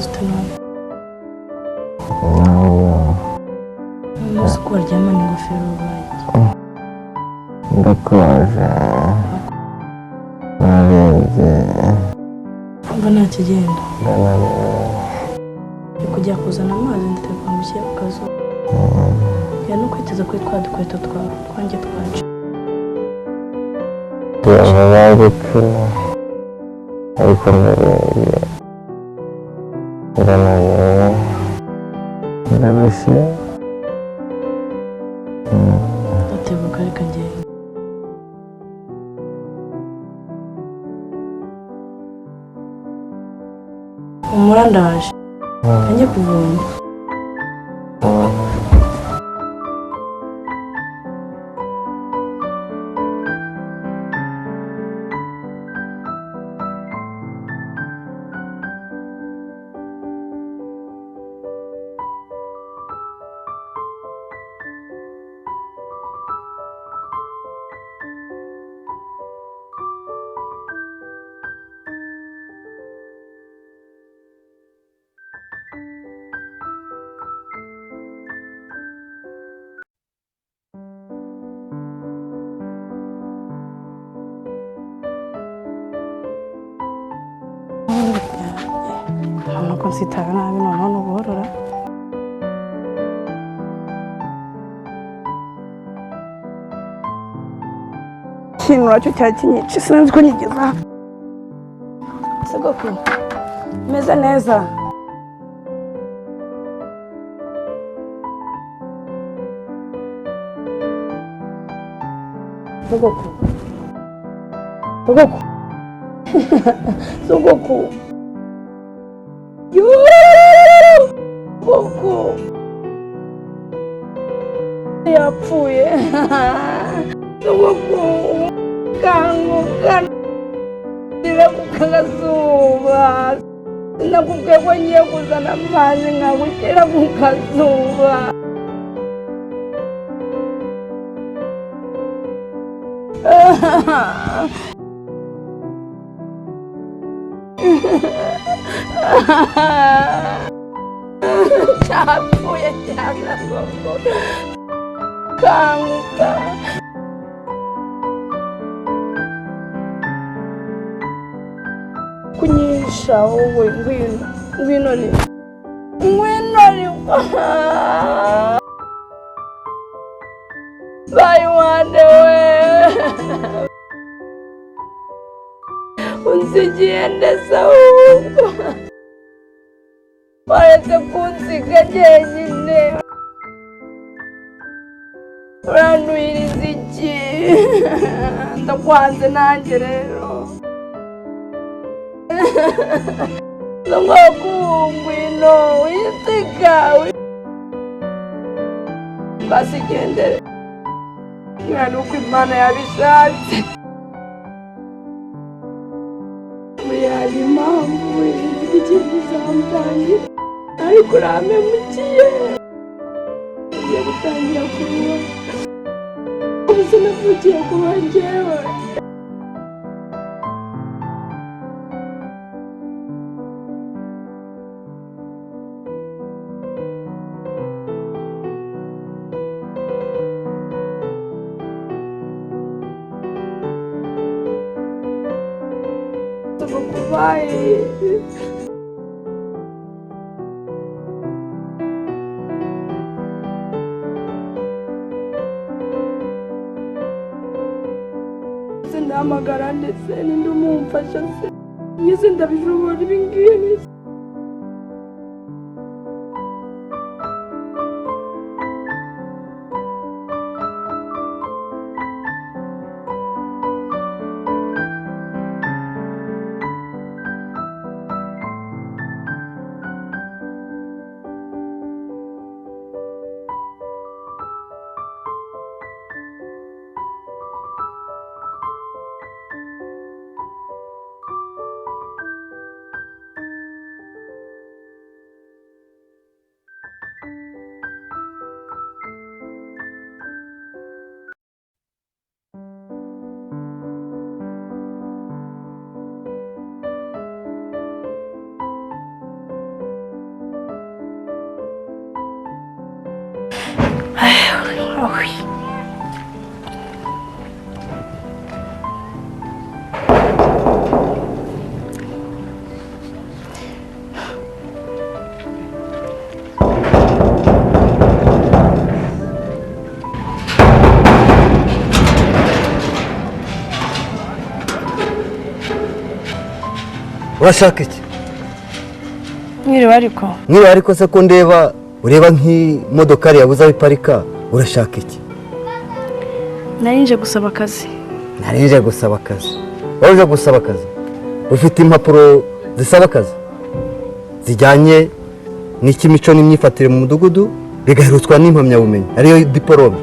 Umeze ute none? Nawe. Umunsi uko waryamana ingofero ubaye? Ndakonje, narembye. Kumva nta kigenda. Ndananiwe. Ndi kujya kuzana amazi, ndategura ngo ushyire ku kazuba. Ya no kwiteza kuri twa dukweto twawe twanjye twaje. Ndumva bagupima, ariko ndarembye, ndananiwe, ndarushye. Ndatebuka, reka ngende. Humura, ndaje njye kuvoma. Urabona ko nsitara nabi noneho ni uguhorora. Ikintu nacyo cyari kinyica, sinzi ko nkigeze aha. Sogokuru, meze neza. Sogokuru, sogokuru, sogokuru, yuuu, sogokuru yapfuye. Sogokuru, kanguka, ndira ku kazuba. Sinakubwiye ko ngiye kuzana amazi nkagushyira ku kazuba? Cyapfuye cyane. Sogokuru, kanguka. Kunyisha wowe, ngwino, ngwino, ni ngwino, ni bayiwande we, unsigiye ndetse ahubwo waretse kunsiga jyenyine. Uranduhiriza iki? Ndakwanze nanjye rero. Ngwino wisiga basigendere mwana uko Imana yabishatse. Buriya impamvu ikintu zamvangira, ariko urampemukiye. Ngiye gutangira kunywa ubu, sinavukiye kuba njyewe. Kubaye. Ndahamagara ndetse n'indi umumfasha se ngeze, ndabishobora ibi ngibi. Awi. Urashaka iki? Mwiriwe ariko. Mwiriwe ariko se ko ndeba ureba nk'imodokari yabuze aho iparika, urashaka iki? Nari nje gusaba akazi. Nari nje gusaba akazi. Wowe uje gusaba akazi? Ufite impapuro zisaba akazi zijyanye n'ikimico n'imyifatire mu mudugudu, bigaherutswa n'impamyabumenyi ariyo diporome.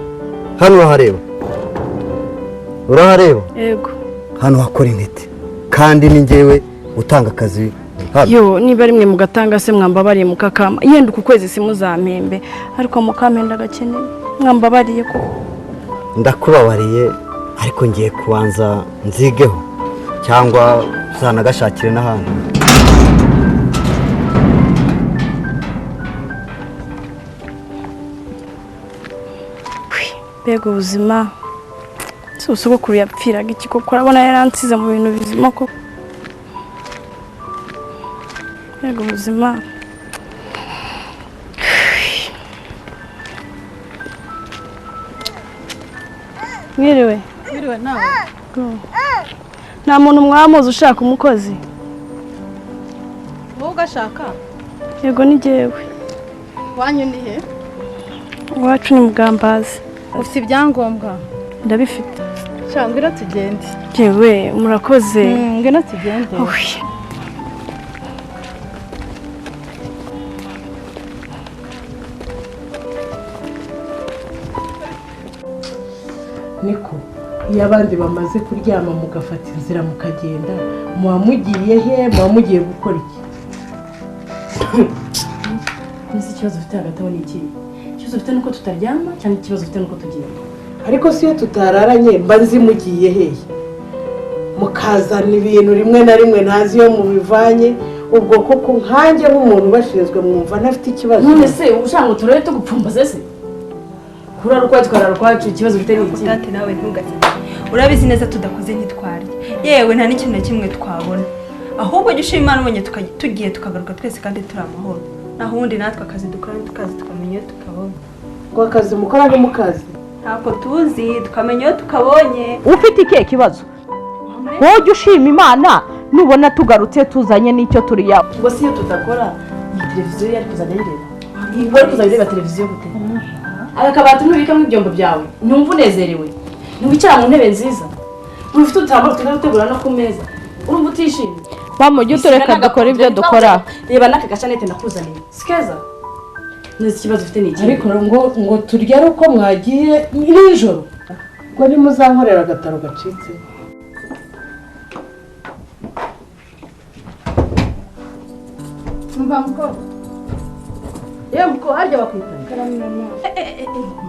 Hano urahareba? Urahareba? Yego. Hano hakora intiti kandi ni njyewe utanga akazi. Yo, niba rimwe mugatanga se mwambabariye mukakama. Yenda uku kwezi simuzampembe, ariko mukampenda gakeneye. Mwambabariye ko ndakubabariye, ariko ngiye kubanza nzigeho cyangwa uzanagashakire n'ahandi. Mbega ubuzima. Si usogokuru yapfiraga iki koko? Urabona yaransize mu bintu bizima koko. Mbega ubuzima. Mwiriwe. Mwiriwe nawe. Nta muntu mwamuzi ushaka umukozi? Wowe ugashaka? Yego ni jyewe. Wanyu ni he? Iwacu ni Mugambazi. Ufite ibyangombwa? Ndabifite. Sha ngwino tugende. Jewe murakoze. Ngwino tugende. Niko iyo abandi bamaze kuryama mugafata inzira mukagenda, muba mugiye he? Muba mugiye gukora iki? Nzi ikibazo ufite hagati aho ni iki? Ikibazo ufite nuko tutaryama cyangwa ikibazo ufite nuko tugenda? Ariko si iyo tutararanye mba nzi mugiye hehe, mukazana ibintu rimwe na rimwe ntazi iyo mubivanye. Ubwo koko nkanjye nk'umuntu ubashinzwe mwumva ntafite ikibazo? None se ushaka ngo turebe tugupfumbaze se? Kurara ukwacu twarara ukwacu, ikibazo ufite ni iki? Date nawe ntugaseke, urabizi neza tudakoze ntitwarya, yewe nta n'ikintu na kimwe twabona. Ahubwo jya ushima Imana ubonye tugiye tukagaruka twese kandi turi amahoro. Naho ubundi natwe akazi dukora tukazi tukamenya iyo tukabonye. Ngo akazi mukora ni mukazi? Ntabwo tuzi, tukamenya iyo tukabonye. Ufite ikihe kibazo? Wowe jya ushima Imana nubona tugarutse tuzanye n'icyo turiya. Ubwo si iyo tudakora iyi televiziyo yari kuzajya ayireba? Wari kuzajya ureba televiziyo gute? Aka kabati ntubikamo ibyombo byawe, ntumva unezerewe, ntiwicara mu ntebe nziza, ntufite udutambaro twiza gutegura no ku meza, urumva utishimye. Mama ujye utureka dukora ibyo dukora. Reba n'aka gashanete nakuzaniye, si keza? Nzi ikibazo ufite ni iki? Ariko ngo turye ari uko mwagiye nijoro, ngo ntimuzankorera agataro gacitse. Mva mukobwa. Yewe mukobwa harya bakwita?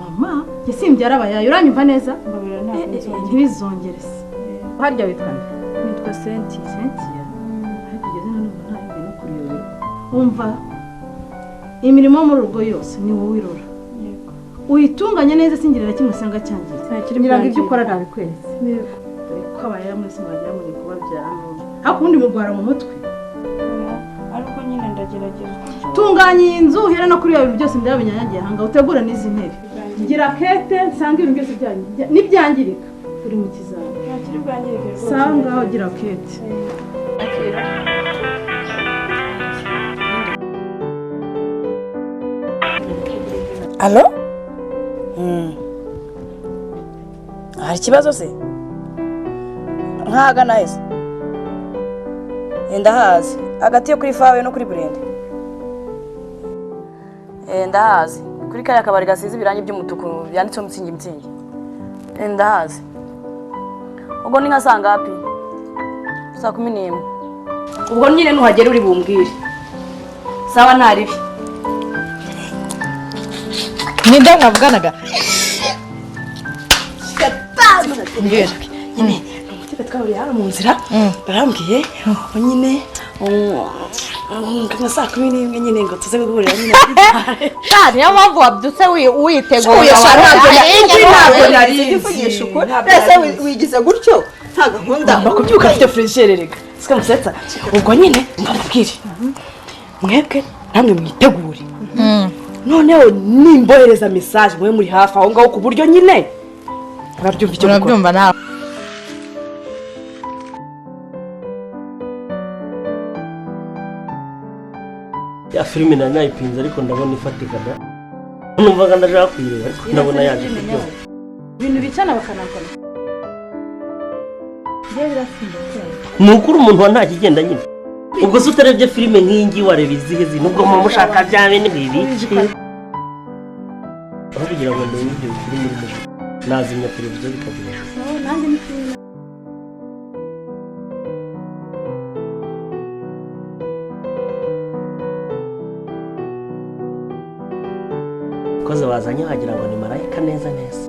Mama, njye simbyara abayaye, uranyumva neza? Ntibizongere se. Harya witwa nde? Nitwa Senti. Sentia. Ariko ugeze none ubu nta yindi no kuriyobera. Umva, imirimo yo mu rugo yose ni wowe irora. Uyitunganye neza singirira na kimwe usanga cyangiritse. Ngira ngo ibyo ukora ntabikweretse. Yego. Dore ko abayaya mwese mwagira ngo ni kubabyara n'umwe. Ariko ubundi mugwara mu mutwe. Ariko nyine ndagerageza. Tunganya iyi nzu uhere no kuri ibintu byose ndabinyanyagiye ahanga, utegure n'izi ntebe. Ngira kete nsanga ibintu byose nibyangirika uri mu kizami. Sanga ugira kete. Alo? Hari ikibazo se? Nkahagana hese? Ndahazi. Hagati yo kuri Fawe no kuri Burende. Ndahazi. Kuri kariya kabari gasize ibirangi by'umutuku byanditseho Mutsingi Mutsingi. Ndahazi. Ubwo ni nka saa ngapi? Saa 11. Ubwo nyine nuhagera uri bumbwire. Sawa nta ribi. Ninde mwavuganaga? Nyine ni umutipe twahuriye hano mu nzira, barambwiye nyine Nka saa 11 nyine ngo tuze guhurira nyine. Sha, niyo mpamvu wabyutse witegura. Oya, sha, ntabwo Ntabwo nari nzi kuvugisha ukuri. Ese wigize gutyo nta gahunda? Ngomba kubyuka mfite furesheri reka sika musetsa. Ubwo nyine mbabwire mwebwe namwe mwitegure, noneho nimbohereza message mwe muri hafi aho ngaho, ku buryo nyine murabyumva icyo gukora. Urabyumva nawe. Ya filime nari nayipinze, ariko ndabona ifatika da. Numvaga ndashaka kuyireba, ariko ndabona yaje kuryoha. Ibintu bicana bakanakora. Njyewe birasinda cyane. Ni ukuri umuntu wa nta kigenda nyine. Ubwo se utarebye filime nk'iyi ngiyi wareba izihe zino? Ubwo muba mushaka bya bene bibi aho kugira ngo ndebe ibyo filime urimo, nazimya televiziyo bikagira. Nanjye ni filime. Koze wazanye wagira ngo ni marayika neza neza,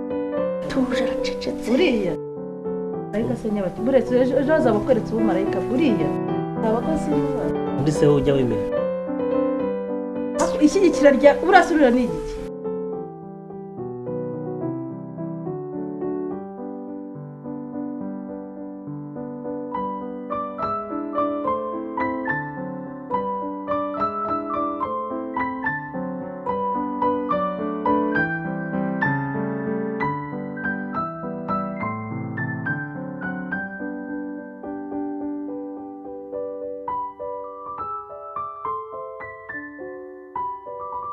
tuje, aracecetse. Buriya marayika se nyabaki? Buretse ejo hazaba kweretse ubumarayika buriya abakozi b'Imana. Undi se wowe ujya wemera? Ishyigikira rya burasubira ni igiki?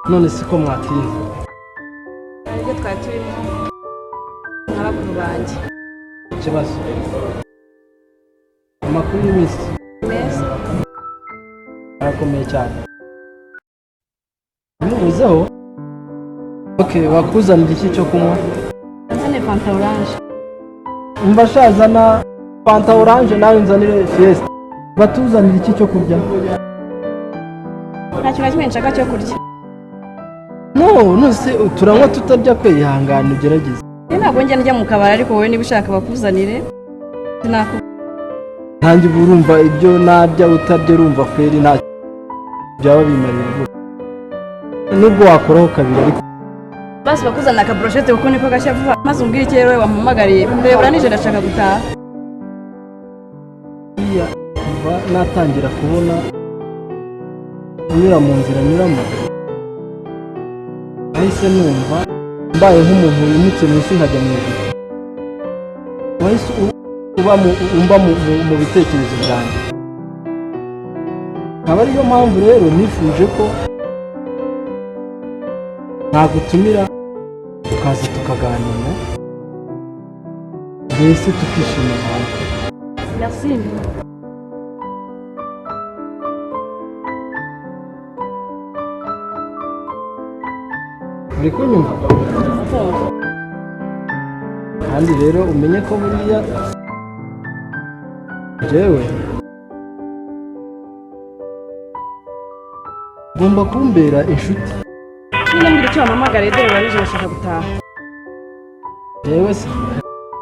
None siko mwatinze? Ibyo twari turimo na bakuru banjye. Ikibazo, amakuru y'iminsi? Meza. Arakomeye cyane, bimubuzeho. Ok, wakuzanira iki cyo kunywa? Nzane fanta orange. Umva, shazana fanta orange, nawe nzanire fiesta. Batuzanira iki cyo kurya? Nta kintu na kimwe nshaka cyo kurya. No, none turanywa tutarya kwe? Ihangane ugerageze. Njye ntabwo njya ndya mu kabari, ariko wowe niba ushaka bakuzanire, sinaku. Ntange uba urumva ibyo narya utarya, urumva kweri nta byaba bimarira rwose. Nubwo wakoraho kabiri ariko. Basi bakuzanira akaburoshete kuko niko gashya vuba, maze umbwire icyo rero wampamagariye. Mbere buranije, ndashaka gutaha. Buriya kuva natangira kubona unyura mu nzira nyuramo, nahise numva mbaye nk'umuntu wimutse mu isi nkajya mu ijuru. Wahise uba umba mu bitekerezo byanjye, akaba ariyo mpamvu rero nifuje ko nagutumira tukaza tukaganira, mbese tukishimira hamwe. Merci. Uri kunyumva? Kandi rero umenye ko buriya njyewe ugomba kumbera inshuti. Nyine mbwira icyo wampamagariye, dore buranije, ndashaka gutaha. Njyewe se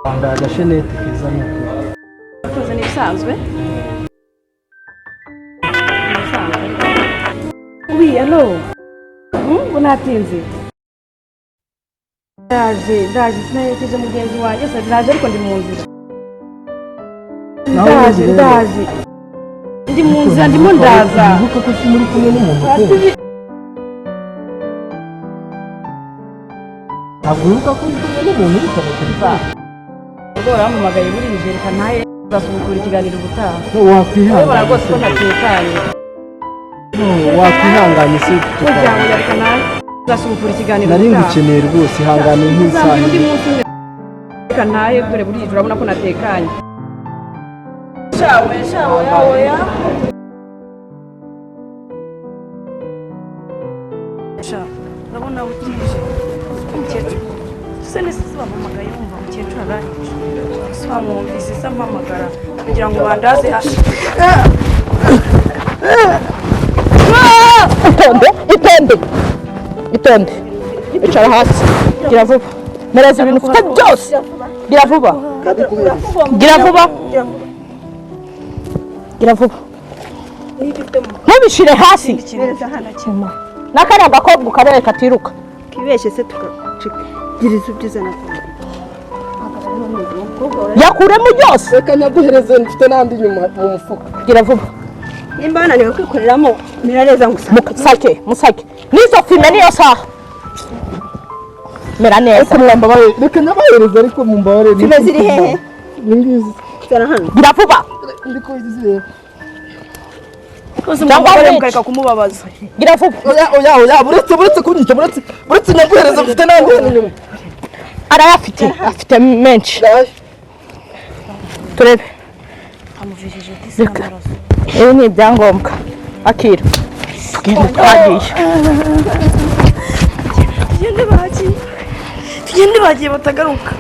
wambaye agasheneti keza, ni ukuri. Tuzi, ni ibisanzwe. Ni ibisanzwe. Oui, allo. Ngo natinze? Ndaje, ndaje, sinaherekeje mugenzi wanjye se, ndaje ariko ndi mu nzira. Naho Ndaje, ubundi rero- ndaje. Ndi mu nzira, ndimo ndaza. Wibuka ko muri kumwe n'umuntu ukunda? Ntabwo wibuka ko uri kumwe n'umuntu uri kwitaba telefone? Ubwo barampamagaye burije, reka ntahe, tuzasubukura ikiganiro ubutaha. No, wakwihangana. Urabona rwose ko ntatekanye. No, wakwihanganye se Ujya tukaba reka nawe tuzasubukura ikiganiro Nari ubutaha. ngukeneye rwose, ihangane nk'isaha Uzambwira undi imwe. munsi umwe. Reka ntahe, dore burije, urabona ko natekanye. Shawe, shawe, oya. Sha, urabona bukije. Umukecuru. Se nese se bampamagaye, wumva umukecuru aranyica. Se bamwumvise se ampamagara kugira ngo bandaze hasi. Itonde, itonde, itonde, icara hasi. Gira vuba, mereza ibintu ufite byose. Gira vuba, gira vuba, gira vuba. Ntubishire hasi. N'akariya gakobwa ukarebe katiruka. Kibeshye se tukacika. Giriza ubyiza na Yakuremo byose. Reka nyaguhereze, mfite n'andi inyuma mu mufuka. Gira vuba. Nimba wananiwe kwikoreramo mirareza ngusa. Musake, musake. N'izo fime niyo saha. Mera neza. Ariko mwambabarire, reka nyabahereze, ariko mumbabarire. Fime ziri hehe? Ni ngizi. Zara hano. Gira vuba. Ndi kuzireba. Rwose mumbabarire mukareka kumubabaza. Gira vuba. Oya, oya, oya, buretse, buretse kunyica, buretse, buretse nyaguhereze, mfite n'andi hano inyuma. Arayafite, afite menshi. Turebe. Amuvishije disi n'amaraso. Ibi ni ibyangombwa. Akira. Tugende, twagiye. Tugende bagiye. Tugende bagiye batagaruka.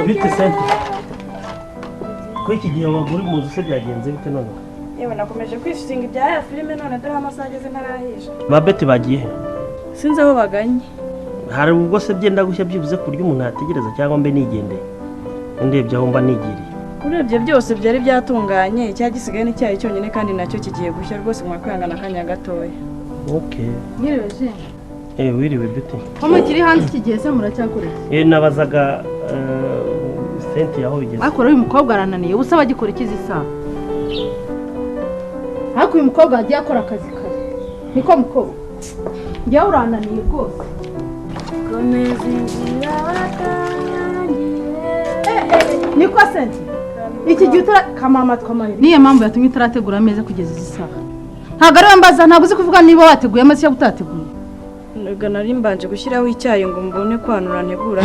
Bite sente? Kuri iki gihe wagura mu nzu se byagenze bite none? Yewe, nakomeje kwishinga ibya ya filime, none dore amasaha ageze ntarahisha. Ba Beti bagiye he? Sinzi aho baganye. Hari ubwo se byenda gushya byibuze ku buryo umuntu yategereza, cyangwa mbe nigendeye? Ndebye aho mba nigiriye. Urebye byose byari byatunganye, icya gisigaye ni icyayi cyonyine kandi nacyo kigiye gushya. Rwose mwakwihangana akanya gatoya. Okay. Mwiriwe je. Eh, wiriwe Beti. Ko mukiri hanze iki gihe se muracyakora iki? Eh, nabazaga sente aho bigeze. Ariko rero uyu mukobwa arananiye, ubusa abagikora ikizi isaha. Ariko uyu mukobwa yagiye akora akazi kare. Niko mukobwa. Njyewe urananiye rwose. Komeza inzira watangiye. Niko senti. Iki gihe utara kamama twamahirwe. Niyo mpamvu yatumye utarategura ameza kugeza izi saha. Ntabwo ari we mbaza, ntabwo uzi kuvuga niba wateguye ameza cyangwa utateguye. Nubwo nari mbanje gushyiraho icyayi ngo mbone kwanura ntegura.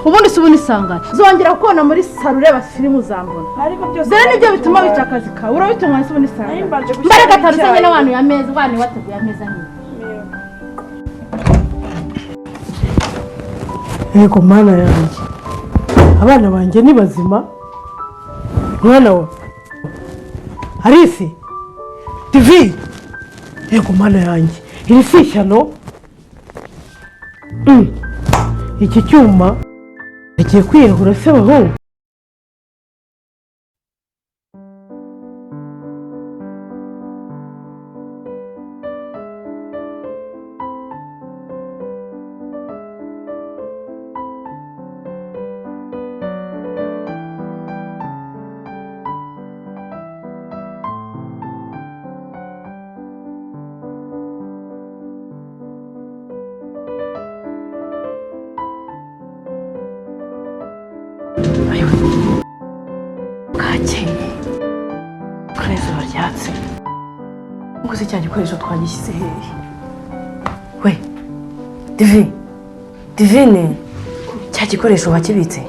Ubundi si ubundi isangane. Zongera kubona muri salo ureba filime uzambona. Ariko byose Dore nibyo bituma wica akazi kawe. Urabitunganya se ubundi isangane. Nari mbanje gushyiraho Mbaraga atarusanye icyayi. n'abantu ya meza, wane wateguye ameza neza. Yego mana yanjye, abana banjye ni bazima. Mwana wa Arisi Divi, yego mana yanjye, iri si ishyano. Iki cyuma agiye kwiyahura se bahungu? Bwakeye kuri izuba ryatse. Ubwo se cya gikoresho twagishyize hehe? We Divi, Divine, cya gikoresho wakibitse?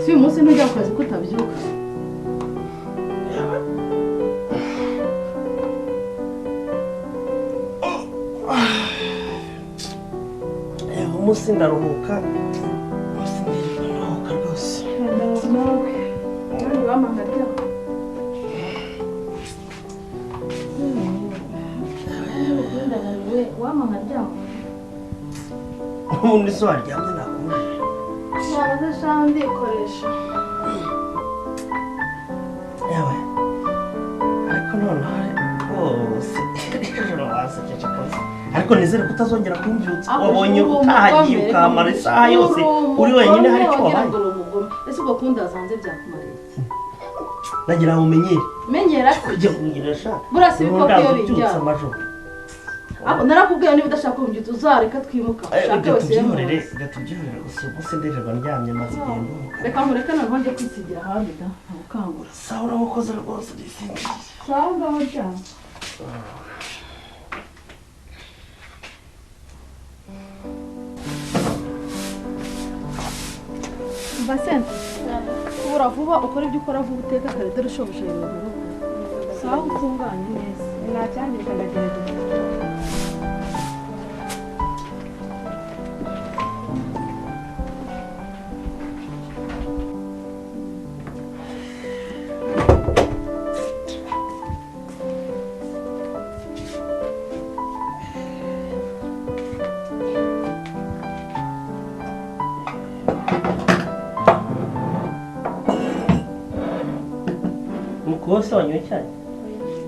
Si uyu munsi ntujya ku kazi ko utabyuka? Umunsi ndaruhuka, umunsi ndirirwa nduhuka rwose. Kandi wamamaga. Ubundi se waryamye nakubujije? Nabaze sha, ndikoresha. Yewe, ariko noneho rwose ijoro wasekeje kabisa, ariko nizere ko utazongera kumbyutsa. Wabonye utahagiye ukamara isaha yose uri wenyine, hari icyo wabaye. Ese ubwo kundaza hanze byakumariye iki? Nagira ngo umenyere. Menyera se? Kujya kumenyera sha. Buriya si ibikoko iyo Ubyutsa biryama. amajoro. Ako narakubwiye, niba udashaka kumbyutsa uzareka twimuka. Ushake Ibyo wese tubyihorere, yemwe. ibyo tubyihorere gusa. Ubwo se ndirirwa ndyamye, maze igihe nduhuka. Reka nkureke noneho njye kwisigira ahandi da, ntagukangura. Sawa, uramukoze rwose, ndisinziriye. Sawa, ngaho ryama. Basente, ubura vuba ukora ibyo ukora vuba, uteka kare, dore ushoboje mu rugo. Sawa, utunganye neza. Ntacyangirika, ndagerageza. Rwose wanyoye icyayi?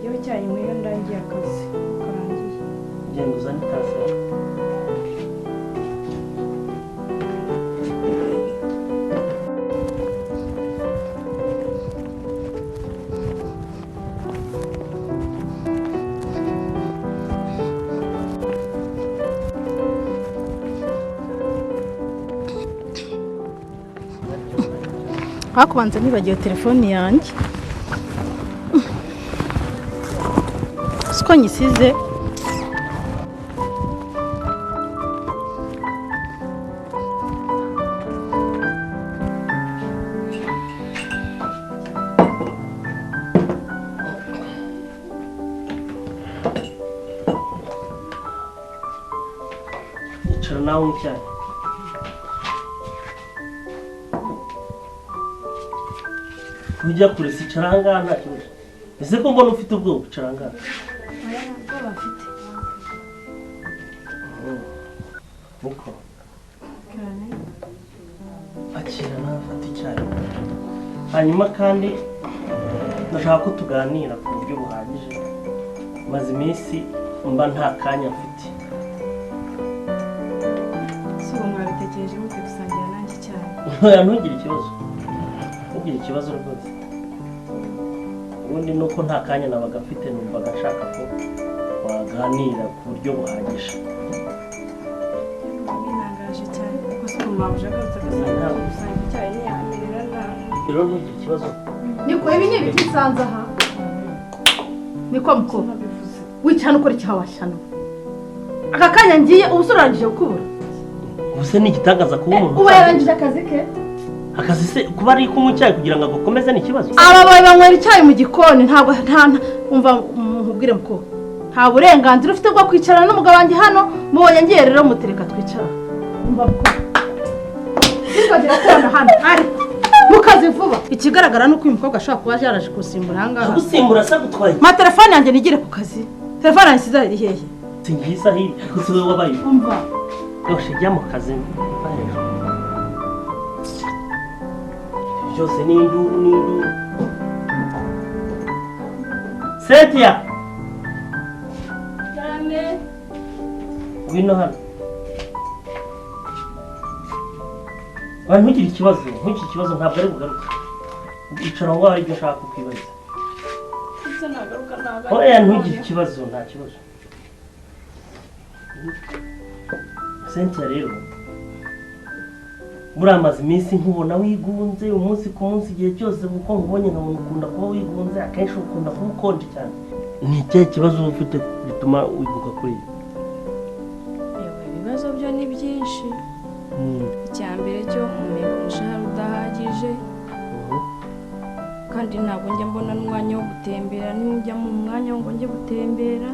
Yewe, icyayi nk'iyo ndangiye akazi karangiye. Genda uzane itasi. Hakubanza nibagiwe telefone yanjye, siko nyisize. Icara nawe unywe icyayi. Ujya kure si, icara ahangaha, nta kibazo. Ese ko mbona ufite ubwoba? Icara ahangaha. Oya, nta bwoba mfite. Niko, akira nawe, fata icyayi. Hanyuma kandi ndashaka ko tuganira ku buryo buhagije. Maze iminsi mba nta kanya mfite. Si ubu mwabitekereje mute gusangira nanjye icyayi? Oya, ntugire ikibazo, ntugire ikibazo rwose. Ubundi ni uko nta kanya nabaga mfite, numvaga nshaka ko waganira ku buryo buhagije. Binangaje cyane kuko si ubu mabuja agarutse agasanga gusangira icyayi ntiyamerera nabi. Rero ntugire ikibazo. Niko, ibi ni ibiti nsanze aha? Niko mukobwa, wicara ukora icyaha washyano. Aka kanya ngiye, ubu se urangije gukubura? Ubuse ni igitangaza kuba umuntu Ubu yarangije akazi ke? Akazi se kuba ari kunywa icyayi kugira ngo agukomeze ni ikibazo? Aba bawe banywera icyayi mu gikoni. Ntabwo nta umva nkubwire mukobwa, nta burenganzira ufite bwo kwicarana n'umugabo wanjye hano. Mubonye ngiye rero mutereka twicara. Umva mukobwa, sinzongera kubona hano ariko mu kazi vuba. Ikigaragara ni uko uyu mukobwa ashobora kuba yaraje kusimbura aha ngaha. Gusimbura se gutwaye? Ma telefone yanjye nigire ku kazi. Telefone yanjye isize iri hehe? Singiza hirya gusa, wowe wabaye Umva. Yoshe, jya mu kazi, mva hejuru. Ibyo byose ni induru, ni induru. Cynthia! Cyane. Ngwino hano. Oya, ntugire ikibazo, ntugire ikibazo, ntabwo ari bugaruke. Icara aho ngaho, hari ibyo nshaka kukwibariza. Ndetse nagaruka ntabwo. Oya, ntugire ikibazo, nta kibazo. Cynthia rero, muri amaze iminsi nkubona wigunze umunsi ku munsi, igihe cyose kuko nkubonye nkabona ukunda kuba wigunze, akenshi ukunda kuba ukonje cyane. Ni ikihe kibazo uba ufite gituma wigunga kuri ibi? Yewe, ibibazo byo ni byinshi. Icya mbere cyo umenya umushahara udahagije, kandi ntabwo njya mbona n'umwanya wo gutembera. Nijya mu mwanya ngo njye gutembera.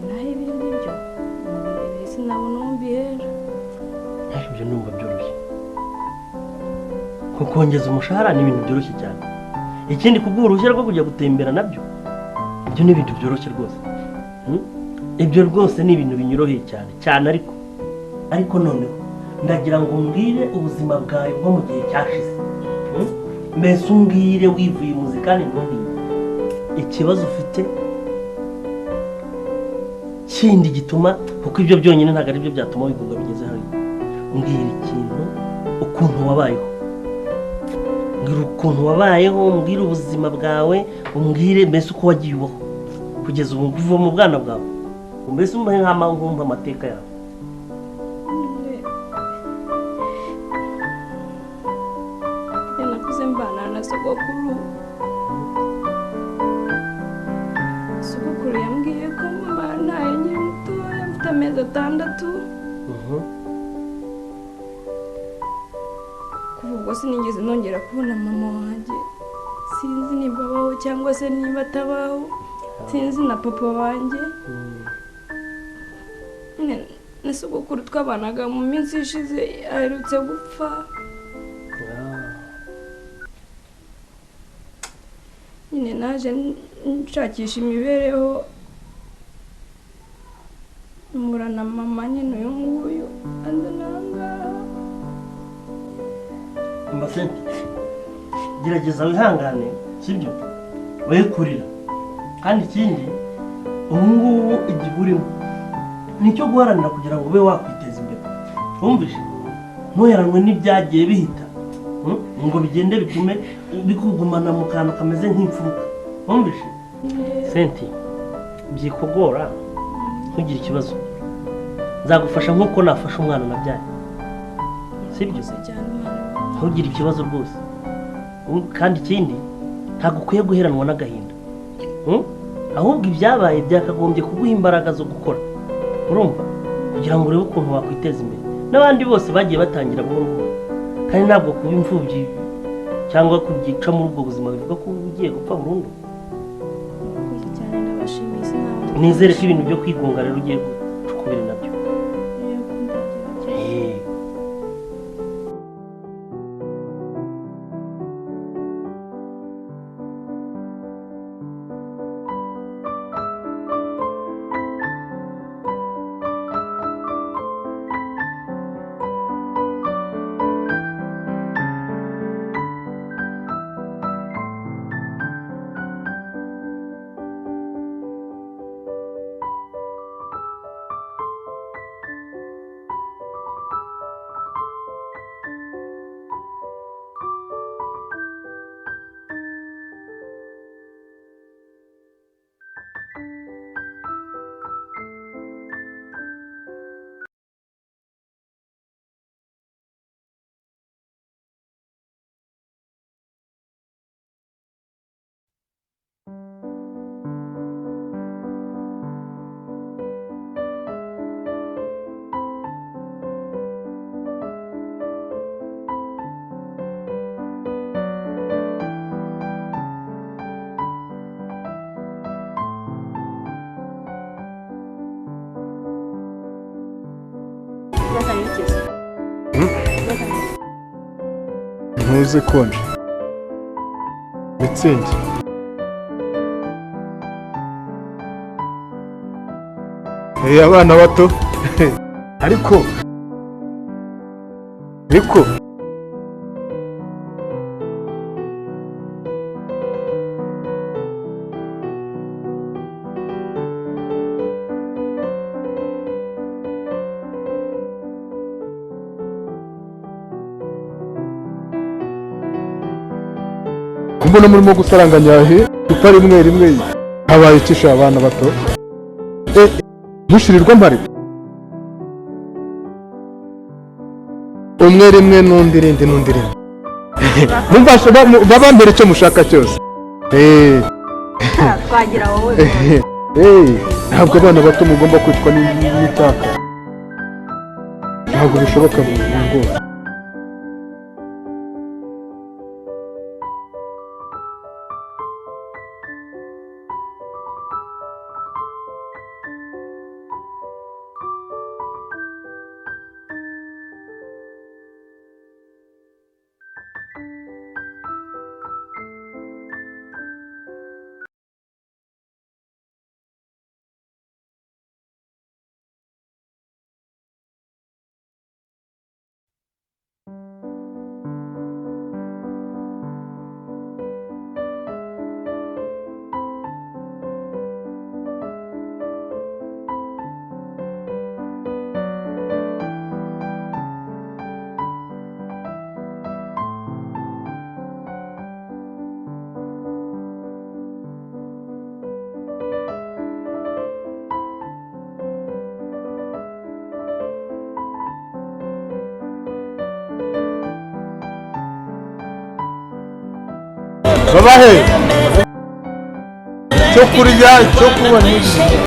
Naho ibindi byo ni birebire, sinabona aho mbihera. Ibyo numva byoroshye. Kongeza umushahara ni ibintu byoroshye cyane. Ikindi, kubw'uruhushya uruhushya rwo kujya gutembera, nabyo ibyo ni ibintu byoroshye rwose. Ibyo rwose ni ibintu binyoroheye cyane cyane. Ariko noneho ndagira ngo umbwire ubuzima bwawe bwo mu gihe cyashize. Mbese umbwire wivuye imuzi kandi ntumbwire ikibazo ufite kindi gituma, kuko ibyo byonyine ntabwo ari byo byatuma wigunga bigeze hariya. Mbwira ikintu, ukuntu wabayeho. Mbwira ukuntu wabayeho, umbwire ubuzima bwawe, umbwire mbese uko wagiye ubaho kugeza ubu, kuva mu bwana bwawe, mbese umpe nkumva amateka yawe. Njye nakuze mbana na sogokuru. Sogokuru yambwiye ko mama ntaye nkiri mutoya, mfite amezi 6. Kuva ubwo sinigeze nongera kubona mama wanjye. Sinzi niba abaho cyangwa se niba atabaho. Sinzi na papa wanjye. Nyine na sogokuru twabanaga mu minsi ishize aherutse gupfa. Nyine naje nshakisha imibereho, mpura na mama nyine uyu nguyu, anzana aha ngaha. Mbese gerageza wihangane. Sibyo? We kurira. Kandi ikindi, ubu ngubu igihe urimo ni icyo guharanira kugira ngo ube wakwiteza imbere. Wumvise? Ntuheranwe n'ibyagiye bihita ngo bigende bitume bikugumana mu kantu kameze nk'imfuruka. Wumvise? Senti, byikugora, ntugire ikibazo. Nzagufasha nk'uko nafasha umwana nabyaye. Sibyo? Ntugire ikibazo rwose. Kandi ikindi, ntabwo ukwiye guheranwa n'agahinda. Ahubwo ibyabaye byakagombye kuguha imbaraga zo gukora. Urumva? Kugira ngo urebe ukuntu wakwiteza imbere. N'abandi bose bagiye batangira buhoro buhoro. Kandi ntabwo kuba imfubyi cyangwa kugica muri ubwo buzima bivuga ko ugiye gupfa burundu. Nizere ko ibintu byo kwigunga rero ugiye gucukubira nabyo. Ntuze konje mitsingi. Abana bato ariko mbona murimo gusaranganya he icupa rimwe rimwe habaye ikisha abana bato mushirirwa mpari umwe rimwe n'undi rindi n'undi rimwe mumfashe babambere icyo mushaka cyose. Twagira wowe. Ntabwo abana bato mugomba kwicwa n'icyaka, ntabwo bishoboka rwose. Babahe icyo kurya, icyo kunywa n'ibindi.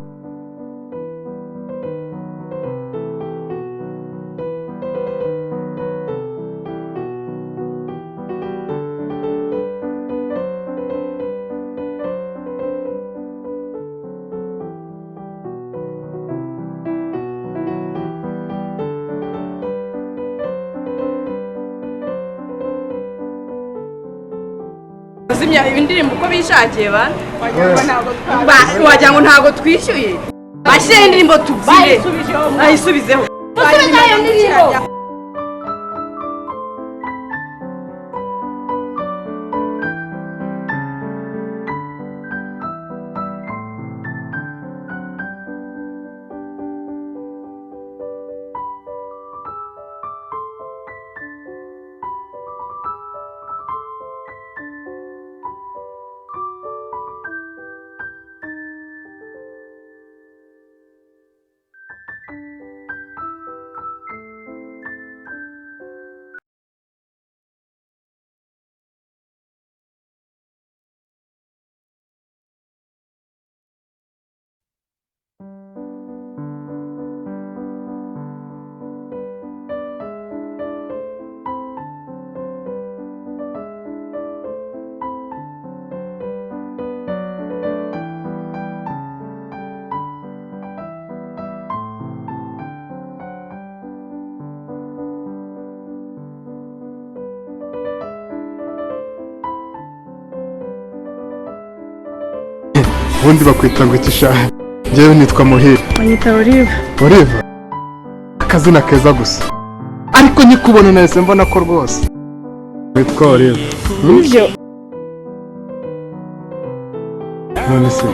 Kuzimya indirimbo uko bishakiye bana, wagira ngo ntabwo twishyuye. Bashyire indirimbo tubyine, bayisubizeho. Dusubize iyo ndirimbo. Ubundi bakwita ngo iki sha? Njyewe nitwa Muhire. Banyita Olive. Olive, akazina keza gusa, ariko nkikubona nahise mbona ko rwose witwa Olive. Nibyo. None se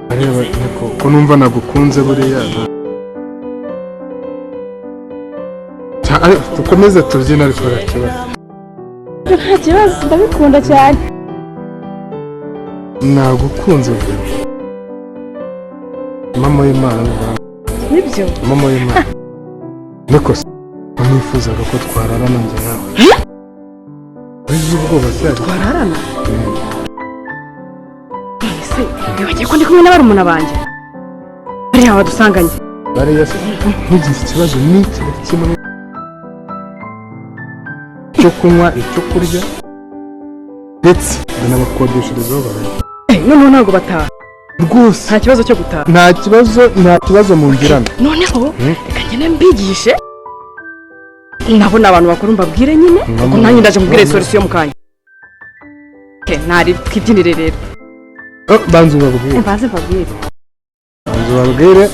areba niko ko numva nagukunze buriya. Dukomeze tubyine ariko nta kibazo. Nta kibazo, ndabikunda cyane. Nagukunze vuba. Mama y'Imana. Nibyo. Mama y'Imana. Niko se nifuzaga ko twararana njye nawe. Wize ubwoba se? Twararana? Ese wibagiwe ko ndi kumwe na barumuna banjye? Bariya badusanganye. Bariya se ntugize ikibazo n'iki na kimwe, icyo kunywa, icyo kurya, ndetse ndanabakodesherezaho baraye. Noneho ntabwo bataha. Rwose. Nta kibazo cyo gutaha. Nta kibazo, nta kibazo mungirana. Noneho reka ngende mbigishe. Nabo ni abantu bakuru, mbabwire nyine. Ubwo nanjye ndaje mubwire solution mu kanya. Ntari twibyinire rero. Banza ubabwire. Banze mbabwire. Banza ubabwire.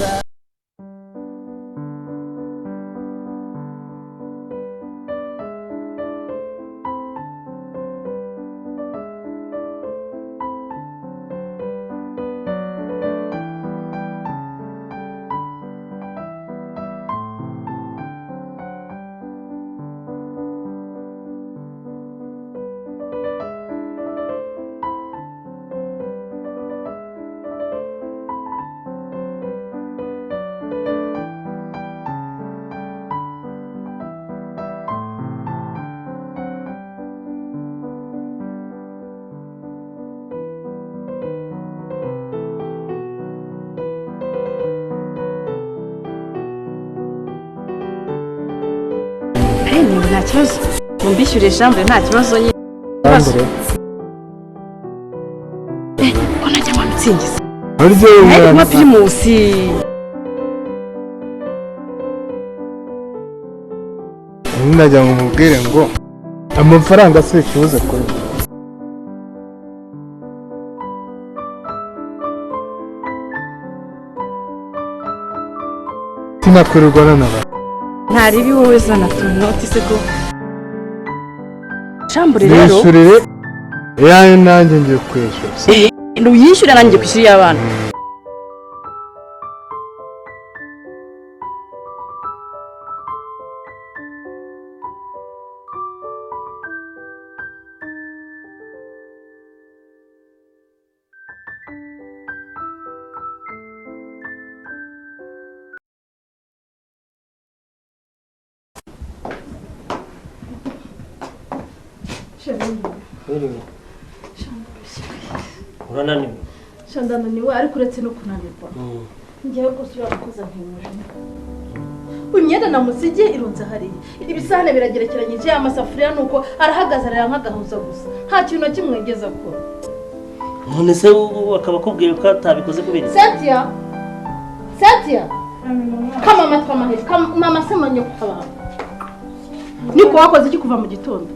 Nta kibazo, mumbishyure chambre, nta kibazo nyine. Chambre. Ko najya mu mitsingiza. Harya Nari kunywa umwana. Primus. Najya ngo mubwire ngo amafaranga si ikibazo kuri njye. Sinakwirirwa nanabara. Nta ribi, wowe zana tunoti se ko. Chambre rero. Nishyurire iyawe nanjye ngiye kwishyura. Si Uyishyura nanjye kwishyura iy'abana. Urananiwe? Ndananiwe, ariko uretse no kunanirwa, ngewe rwose uriya mukozi anteye. Imyenda namusigiye irunze hariya, ibisahane biragerekeranyije, amasafuriya nuko arahagaze arara nk'agahuza gusa, nta kintu na kimwe yigeze akora. None se ubu akaba akubwiye ko atabikoze kubera iki? Cynthia, Cynthia, kama amatwi amaheri, mama se manyoko abantu. Niko wakoze iki kuva mu gitondo?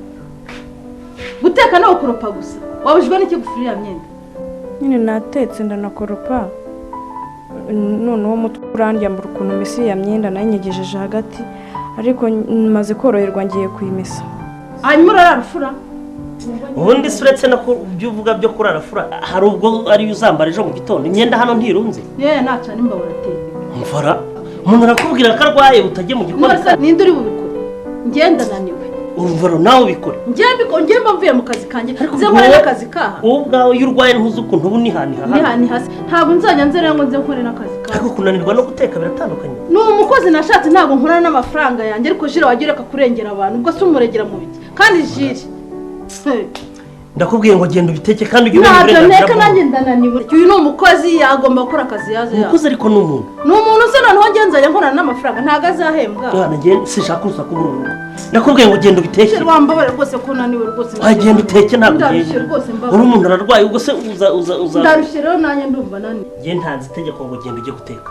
Guteka no gukoropa gusa. Wabujijwe n'iki gufura iriya myenda? Nyine natetse ndanakoropa, noneho umutwe urandya mbura ukuntu mesa iriya myenda nayinyegejeje hagati, ariko maze koroherwa ngiye kuyimesa. Hanyuma urarara ufura? Ubundi se uretse no ku byo uvuga byo kurara fura, hari ubwo ariyo uzambara ejo mu gitondo? Imyenda hano ntirunze. Yewe, nacana imbabura ateka. Mvara umuntu arakubwira ko arwaye utajye mu gikoni. None se ninde uri bubikore? Njye ndananiwe. Urumva nawe ubikore. Njye mbiko, njye mba mvuye mu kazi kanjye, nze nkore n'akazi kaha. Wowe ubwawe iyo urwaye ntuzi ukuntu uba unihaniha hano. Nihani hasi, ntabwo nzajya nzera ngo nze nkore n'akazi kaha. Ariko kunanirwa no guteka biratandukanye. Ni umukozi nashatse, ntabwo nkorana n'amafaranga yanjye, ariko Jire wagira reka kurengera abantu, ubwo se umuregera mu biki? Kandi Jire Ndakubwiye ngo genda ubiteke kandi ujye umenya ntabyo uburenganzira nteka bwawe. Nanjye ndananiwe. Uyu ni umukozi, agomba gukora akazi yaje. Umukozi ariko ni umuntu. Ni umuntu se? Noneho njye nzajya nkorana n'amafaranga, ntabwo azahembwa. Mwana, njye sinshaka urusaku muri uru rugo. Ndakubwiye ngo genda ubiteke. Jire wambabare rwose ko unaniwe rwose. Wagenda uteke, ntabwo Ndarushye ugenda. rwose, Uri mbabare. umuntu ararwaye, ubwo se uza uza uza. Ndarushye rero, nanjye ndumva naniwe. Njye ntanze itegeko ngo genda ujye guteka.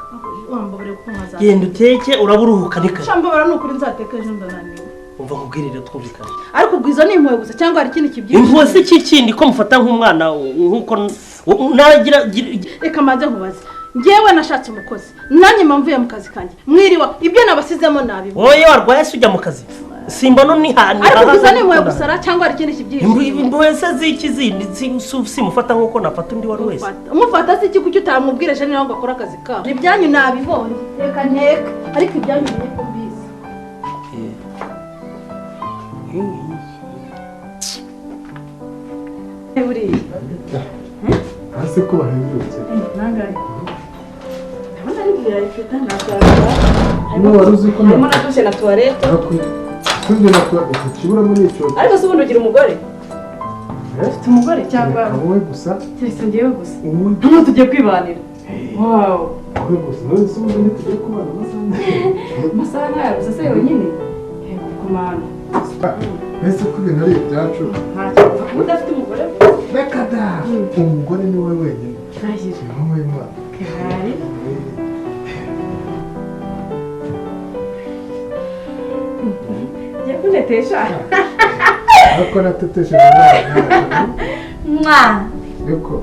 Wambabare kuko nkazaza. Genda uteke, uraba uruhuka ni kare. Mbabara ni ukuri, nzateka ejo, ndananiwe. Umva nkubwire rero twumvikane. Ariko ubwo izo ni impuhwe gusa cyangwa hari ikindi kibyihishe? Impuhwe si iki kindi ko mufata nk'umwana nk'uko nagira. Reka mbanze nkubaze. Njyewe nashatse umukozi, nanjye mba mvuye mu kazi kanjye, mwiriwa ibyo nabasizemo nabibona. Wowe warwaye se ujya mu kazi? Simbona ni Ariko ubwo izo ni impuhwe gusa cyangwa hari ikindi kibyihishe? Impuhwe se z'iki zindi? Simufata nk'uko nafata undi wari wese. Umufata se iki? Kuki utamubwira ejo niba ngo akore akazi kabo? Ibyanyu nabibonye, reka nteka, ariko ibyanyu menye ko mbizi. Buriya Hasi ko bahendutse. Nangahe? Ndabona ari ibirayi feta ntabwo. Niba wari uzi ko Harimo na douche na toilette. Tujye na toilette kibura muri icyo. Ariko se ubundi ugira umugore? Ufite umugore cyangwa? Wowe gusa. Keretse njyewe gusa. Hano tugiye kwibanira. Wow. Wowe gusa. None se ubundi ntitugiye kubana amasaha? Amasaha nk'aya gusa se yonyine? Yego kumana. Mbese ko ibintu ari ibyacu. Ntacyo upfa kuba udafite umugore. Reka da! Umugore ni wowe wenyine. Ndahira. Ni wowe mwana. Gahari. Ngiye kuntetesha. Ariko natetesheje umwana nkawe. Mwa. Ariko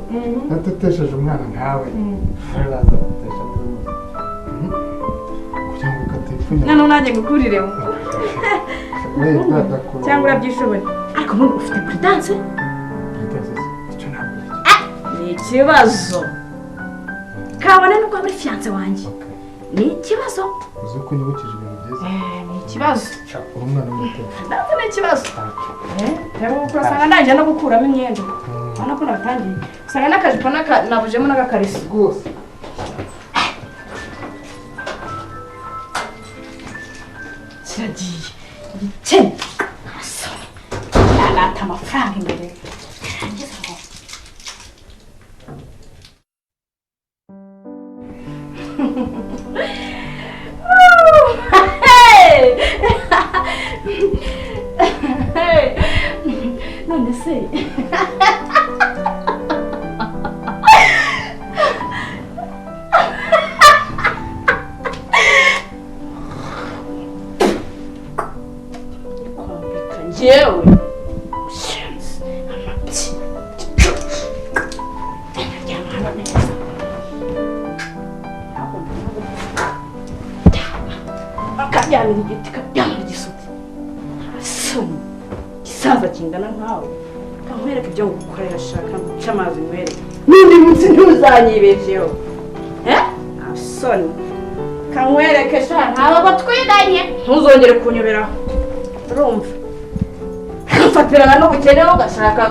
natetesheje umwana nkawe. Araza gutesha ndi rwose. Kugira ngo katipfunya. Noneho nanjye ngukuriremo. Cyangwa urabyishoboye. Ariko ubundi ufite prudence? Prudence icyo ntabwo ari. Ni ikibazo. Kabone nuko waba uri fiance wanjye. Ni ikibazo. Uzi ko unyibukije ibintu byiza. Ni ikibazo. Uri umwana muto. Ntabwo ni ikibazo. Urasanga ndangije no gukuramo imyenda. Urabona ko nabitangiye. Usanga n'akajipo nabujemo n'agakariso. Rwose. Kiragiye. Igikene. Ntasoni. Yarata amafaranga imbere. Yarangiza ngo. None se kwambika njyewe ushenze amabyi nkaryama hano neza, karyamira igiti, karyamira igisuti, ntasoni, igisaza kingana nkawe. Kankwereka ibyo ngukorera, shaka nguce amazi nkwereke n'undi munsi ntuzanyibeshyeho. Ntasoni, kankwereke sha, ntabwo twiganye, ntuzongere kunyoberaho. Urumva mfatirana n'ubukene ugashaka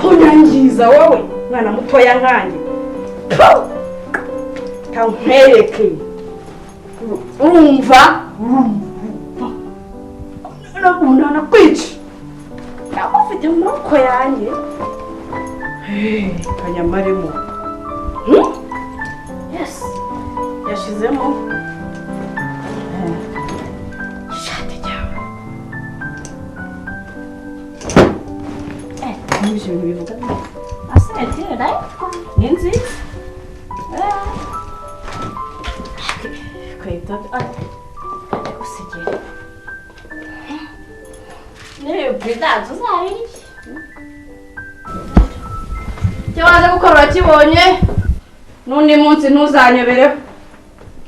kunyangiza wowe mwana mutoya nkanjye. Kankwereke. Urumva urumva kwica ufite mu maboko yanjye kanyamaremo. Yes, yashizemo ishati ryawe. N'ibyo bintu bivuga asete ni nziza. Kwita gusigira niba prudence uzabirya. Icyo waza gukora urakibonye, n'undi munsi ntuzanyobereho,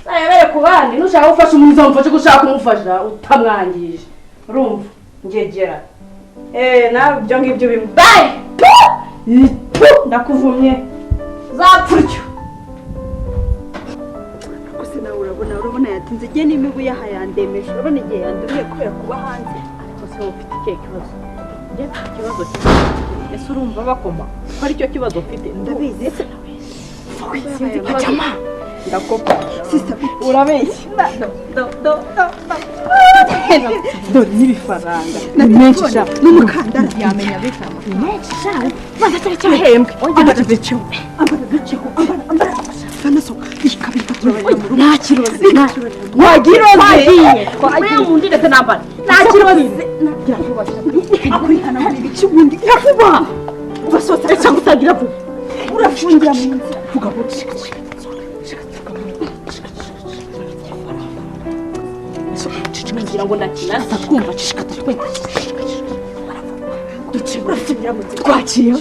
uzanyobere ku bandi. Nushaka gufasha umuntu uzamufashe, gushaka kumufasha utamwangije. Urumva ngegera nawe ibyo ngibyo bibaye ndakuvumye zapfa utyo. Nawe urabona yatinze igihe n'imibu yaha yandemeje. Urabona igihe yandumiye kubera kuba hanze. Ariko se wowe ufite ikihe kibazo? Njye mfite ikibazo kimwe. Ese urumva bakoma ko aricyo kibazo mfite? Ndabizi. Sinzi ikibazo. Ndakopa. Sister, urabeshya. Dore n'ibifaranga. Ni menshi sha. N'umukandara. Yamenya abika amafaranga. Ni menshi sha. Maze atari cyahembwe. Ambara duceho. Ambara duceho. Ambara ambara. Kanasoka ikabita turabajya mu rugo. Nta kirozi. Wagiroze. Twagiye mu ndetse nambara. Nta kirozi. Akwihana muri ibiki ubundi iravuba. Ugasohotse cyangwa utagira vuba. Urafungira mu nzira. Vuga ngo Ngira ngo ndakina twumva cishika twumva. Twaciye.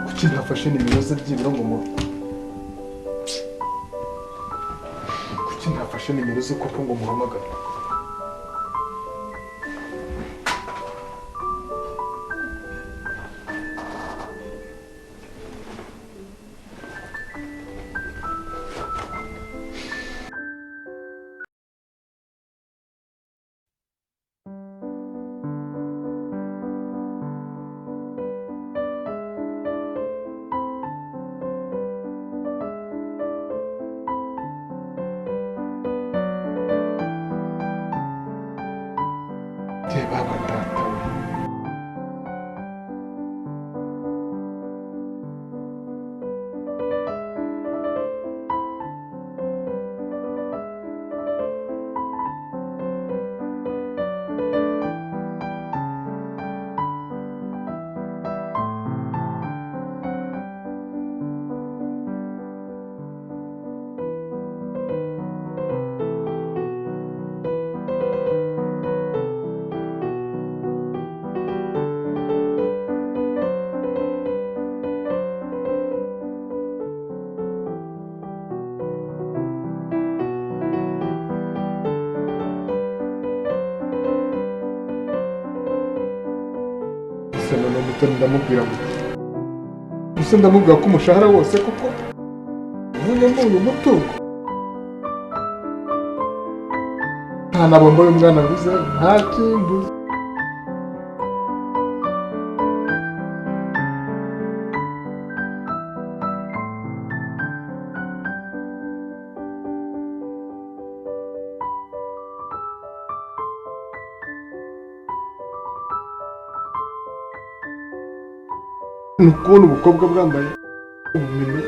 Kuki ntafashe nimero ze byibura ngo mu kuki ntafashe nimero ze koko ngo muhamagare? Baba data we. Ndamubwira ngo gusa ndamubwira ko umushahara wose kuko uvuyemo uyu mutungo nta na bombo y'umwana nguze, nta kindi. Ni ukubona ubukobwa bwambaye ubumene.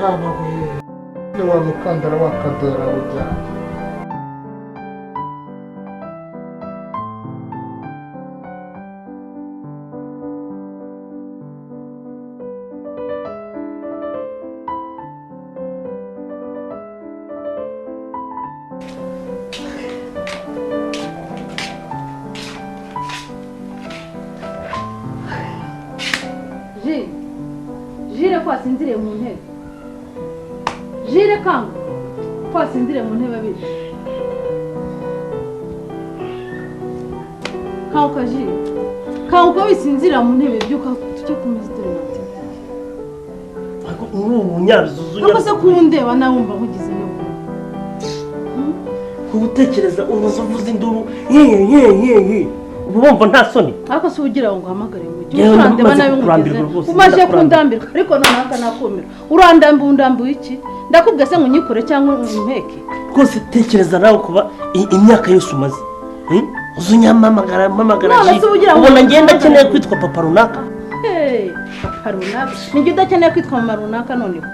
Baba we, wa mukandara wa kadora ujyanye. ko wasinziriye mu ntebe. Jire kanguka ko wasinziriye mu ntebe abiri. Kanguka Jire. Kanguka wisinzira mu ntebe, byuka tujye ku meza dore nateguye. Ariko uri umunyabizuzu. Ariko se kundeba nawe wumva nkugize neza. Kuba utekereza ubuze uvuza induru ye ye ye ye, uba wumva nta soni? Ariko se ugira ngo uhamagare mu gihe Yewe, urandeba maze nawe kukurambirwa nkugeze rwose, umaze ndakurambirwa. Kundambirwa ariko noneho akanakumira. Urandambiwe, undambiwe iki? Ndakubwiye se ngo unyikure cyangwa umpeke? Rwose tekereza nawe kuba imyaka yose umaze, uzi unyamamagara mpamagara. None se ugira ngo ubona ngenda umpamagare? Akeneye kwitwa papa runaka. Hey, papa runaka nijye udakeneye kwitwa mama runaka noneho?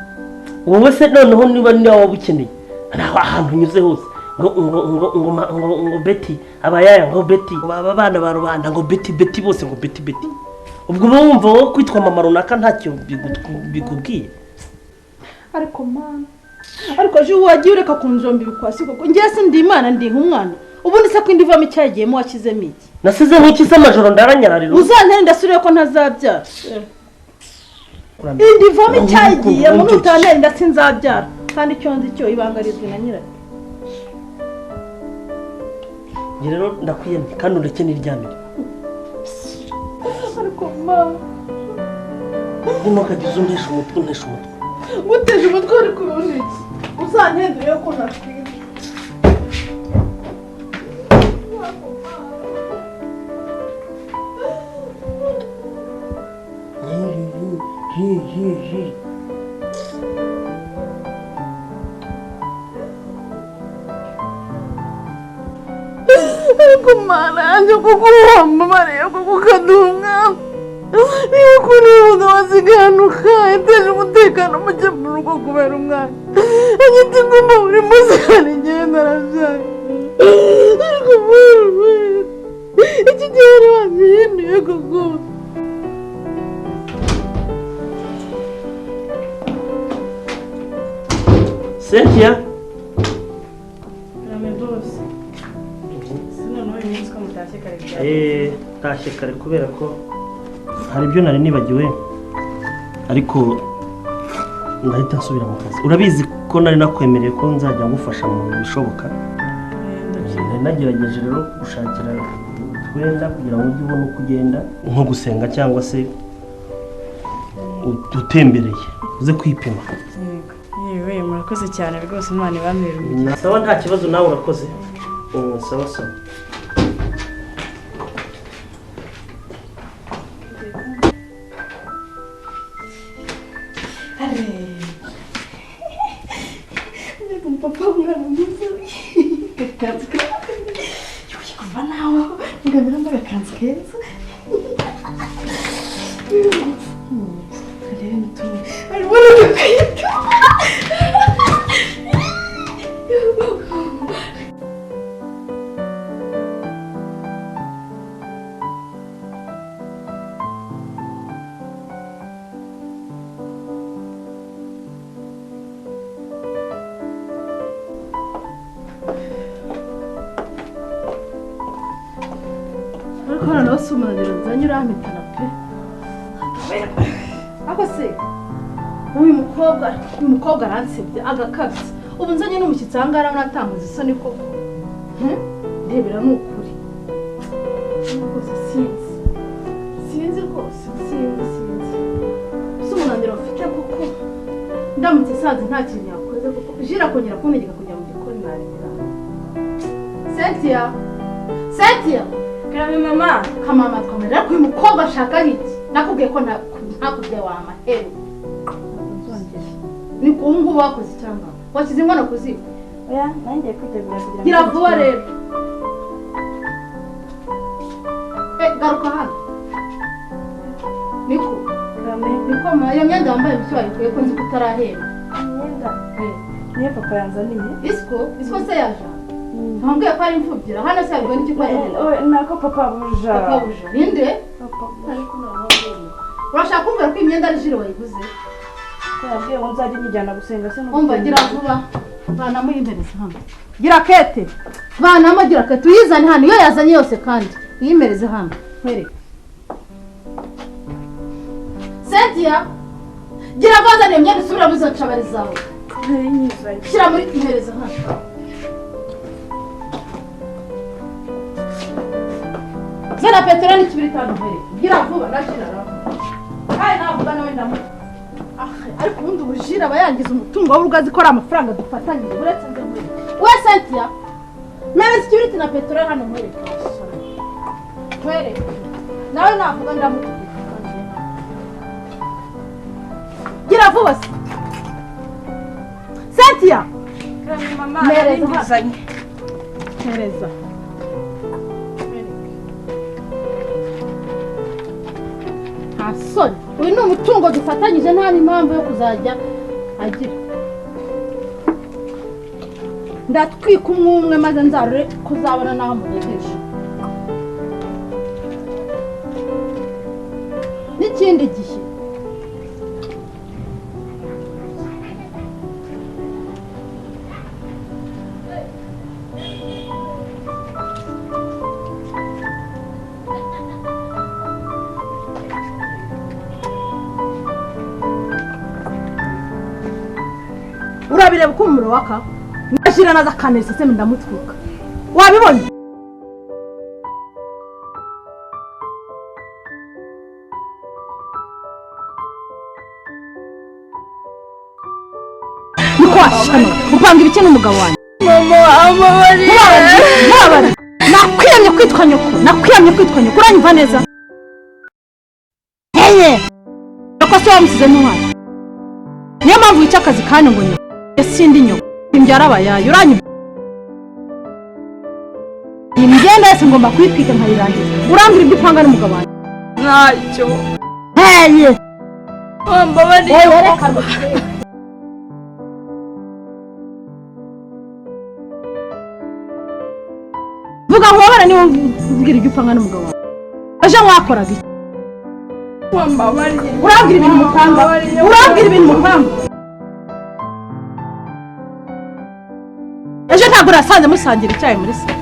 Wowe se noneho niba waba ukeneye, naho ahantu unyuze hose ngo ngo ngo ngo ngo ngo Beti abayaya, ngo Beti, ngo aba bana ba rubanda, ngo Beti Beti, bose ngo Beti Beti. Ubwo uba wumva wowe kwitwa mama runaka ntacyo bikubwiye? Ariko mana, ariko ejo wagiye ureka kunjomba ibikwasi koko? Ngewe se ndi imana, ndi nk'umwana? Ubundi se ko indi ivamo icyagiyemo washyizemo iki? Nasize nk'iki se? Amajoro ndaranyararira. Uzantere ndasubire ko ntazabyara. Indi ivamo icyagiyemo, nutantera inda sinzabyara. Kandi icyo nzi cyo, ibanga rizwi na nyirayo. Njye rero ndakwiyamye kandi ureke n'iryamire. Ariko mana. Ntukajye uza untesha umutwe, untesha umutwe. Nguteje umutwe ariko ubundi iki? Uzantendere ko ntatwite. Hi hi hi. Ariko mana yanjye, kuko wambabariye kuko ukaduha umwana, niba ukuntu umuntu wasiganuka yateje umutekano muke mu rugo kubera umwana anyita inguma buri munsi, hari igihe narabyaye. Ariko mwana, iki gihe wari wagihinduye koko? Cynthia. Rame bose. Si noneho uyu munsi ko mutashye kare byagenze? Tashye kare kubera ko hari ibyo nari nibagiwe, ariko ndahita nsubira mu kazi. Urabizi ko nari nakwemereye ko nzajya ngufasha mu bishoboka. Nari nagerageje rero gushakira utwenda kugira ngo ujye ubone uko ugenda nko gusenga cyangwa se utembereye uze kwipima. Yego. Yewe, murakoze cyane rwose, Imana ibamere umugisha. Sawa, nta kibazo, nawe urakoze. Sawa sawa. Mbega umupapa w'umwana mwiza! Agakanzu keza kuva nawe ngabira, agakanzu keza. Rero n'utundi arimo n'udukweto. Ariko noneho si umunaniro nzanye urampitana pe. Ariko se uyu mukobwa aransebye agakabya. Ubu nzanye n'umushyitsi aha ngaha arabona atankoze isoni koko? Ndebera ni ukuri rwose, sinzi, sinzi rwose, sinzi, sinzi. Si umunaniro mfite koko? Ndamutse nsanze nta kintu yakoze koko, jira kongera kuntegeka kujya mu gikoni narekera. Cynthia, Cynthia! Karame mama. Kamama twamera. Ariko uyu mukobwa ashaka iki? Nakubwiye ko ntakubwiye wa mahero ni ku ngubu wakoze cyangwa washyize inkono ku ziko? Oya, nanjye kwitegura kugira ngo Gira vuba rero. Garuka hano. Niko. Karame. Niko ma, iyo myenda wambaye ibyo wayikuye ko nzi ko utarahemba? Imyenda niyo papa yanzaniye. Isiko isiko se yaje? Wambwiye ko ari imfubyi hano se, yabibona iki ko ari imfubyi? Nako papa buja. Papa buja ninde? Papa. Ariko noneho urashaka kumbwira ko imyenda ari jire wayiguze? Ko yabwiye ngo nzajye nyijyana gusenga se no Umva, gutembera. Gira vuba, vanamo uyimpereze hano. Gira kete, vanamo, gira kete uyizane hano. Iyo yazanye yose kandi uyimereze hano nkwereke. Cynthia, Gira vazane imyenda usubira muri izo nshabari zawe. Shyira muri ihereza hano. Zana peteroli n'ikibiriti hano nkwereke. Gira vuba nashyira raho. Kandi navuga nawe ndamuha. Ariko ubundi ubujira aba yangiza umutungo w'urugo azi ko ari amafaranga dufatanyije uretse nze nkwereke. We Cynthia, mpereza ikibiriti na peteroli hano nkwereke. Nkwereke. Nawe navuga ndamuha. Gira vuba se. Cynthia! Mpereza. Mpereza. Nta soni. Uyu ni umutungo dufatanyije nta n'impamvu yo kuzajya agira. Ndatwika umwe umwe maze nzarure kuzabona naho mugejeje. N'ikindi gihe urabireba uko umuriro waka nashyira naza akaneza se ndamutwika wabibonye. Niko washano upanga ibiki n'umugabo wanjye. Mama amabariye. Nakwiyamye kwitwa nyoko, nakwiyamye kwitwa nyoko, uranyumva neza? Heye ko se wamusize n'umwana, niyo mpamvu wica akazi kandi ngo nyoko sindi nyoko imbyara abayayo uranyumva? Iyi myenda yose ngomba kuyitwika nkayirangiza. Urambwira ibyo upanga n'umugabo wanjye? Ntacyo. Heye mbabariye. Vuga nkubabara niba umbwira ibyo upanga n'umugabo wawe. Ejo mwakoraga iki? Urambwira ibintu mupanga? Urambwira ibintu mupanga? Ejo ntabwo urasanze musangira icyayi muri salo.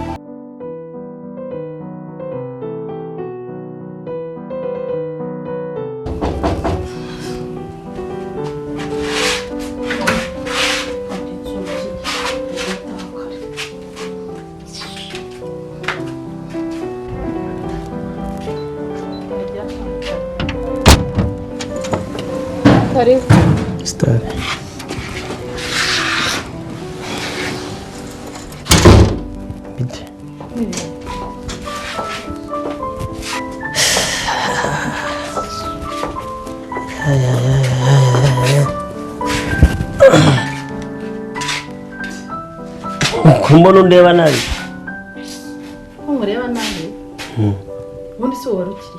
Sitari. Bite. Mbona undeba nabi? Nkureba nabi? Ubundi si wowe wari ukiriye.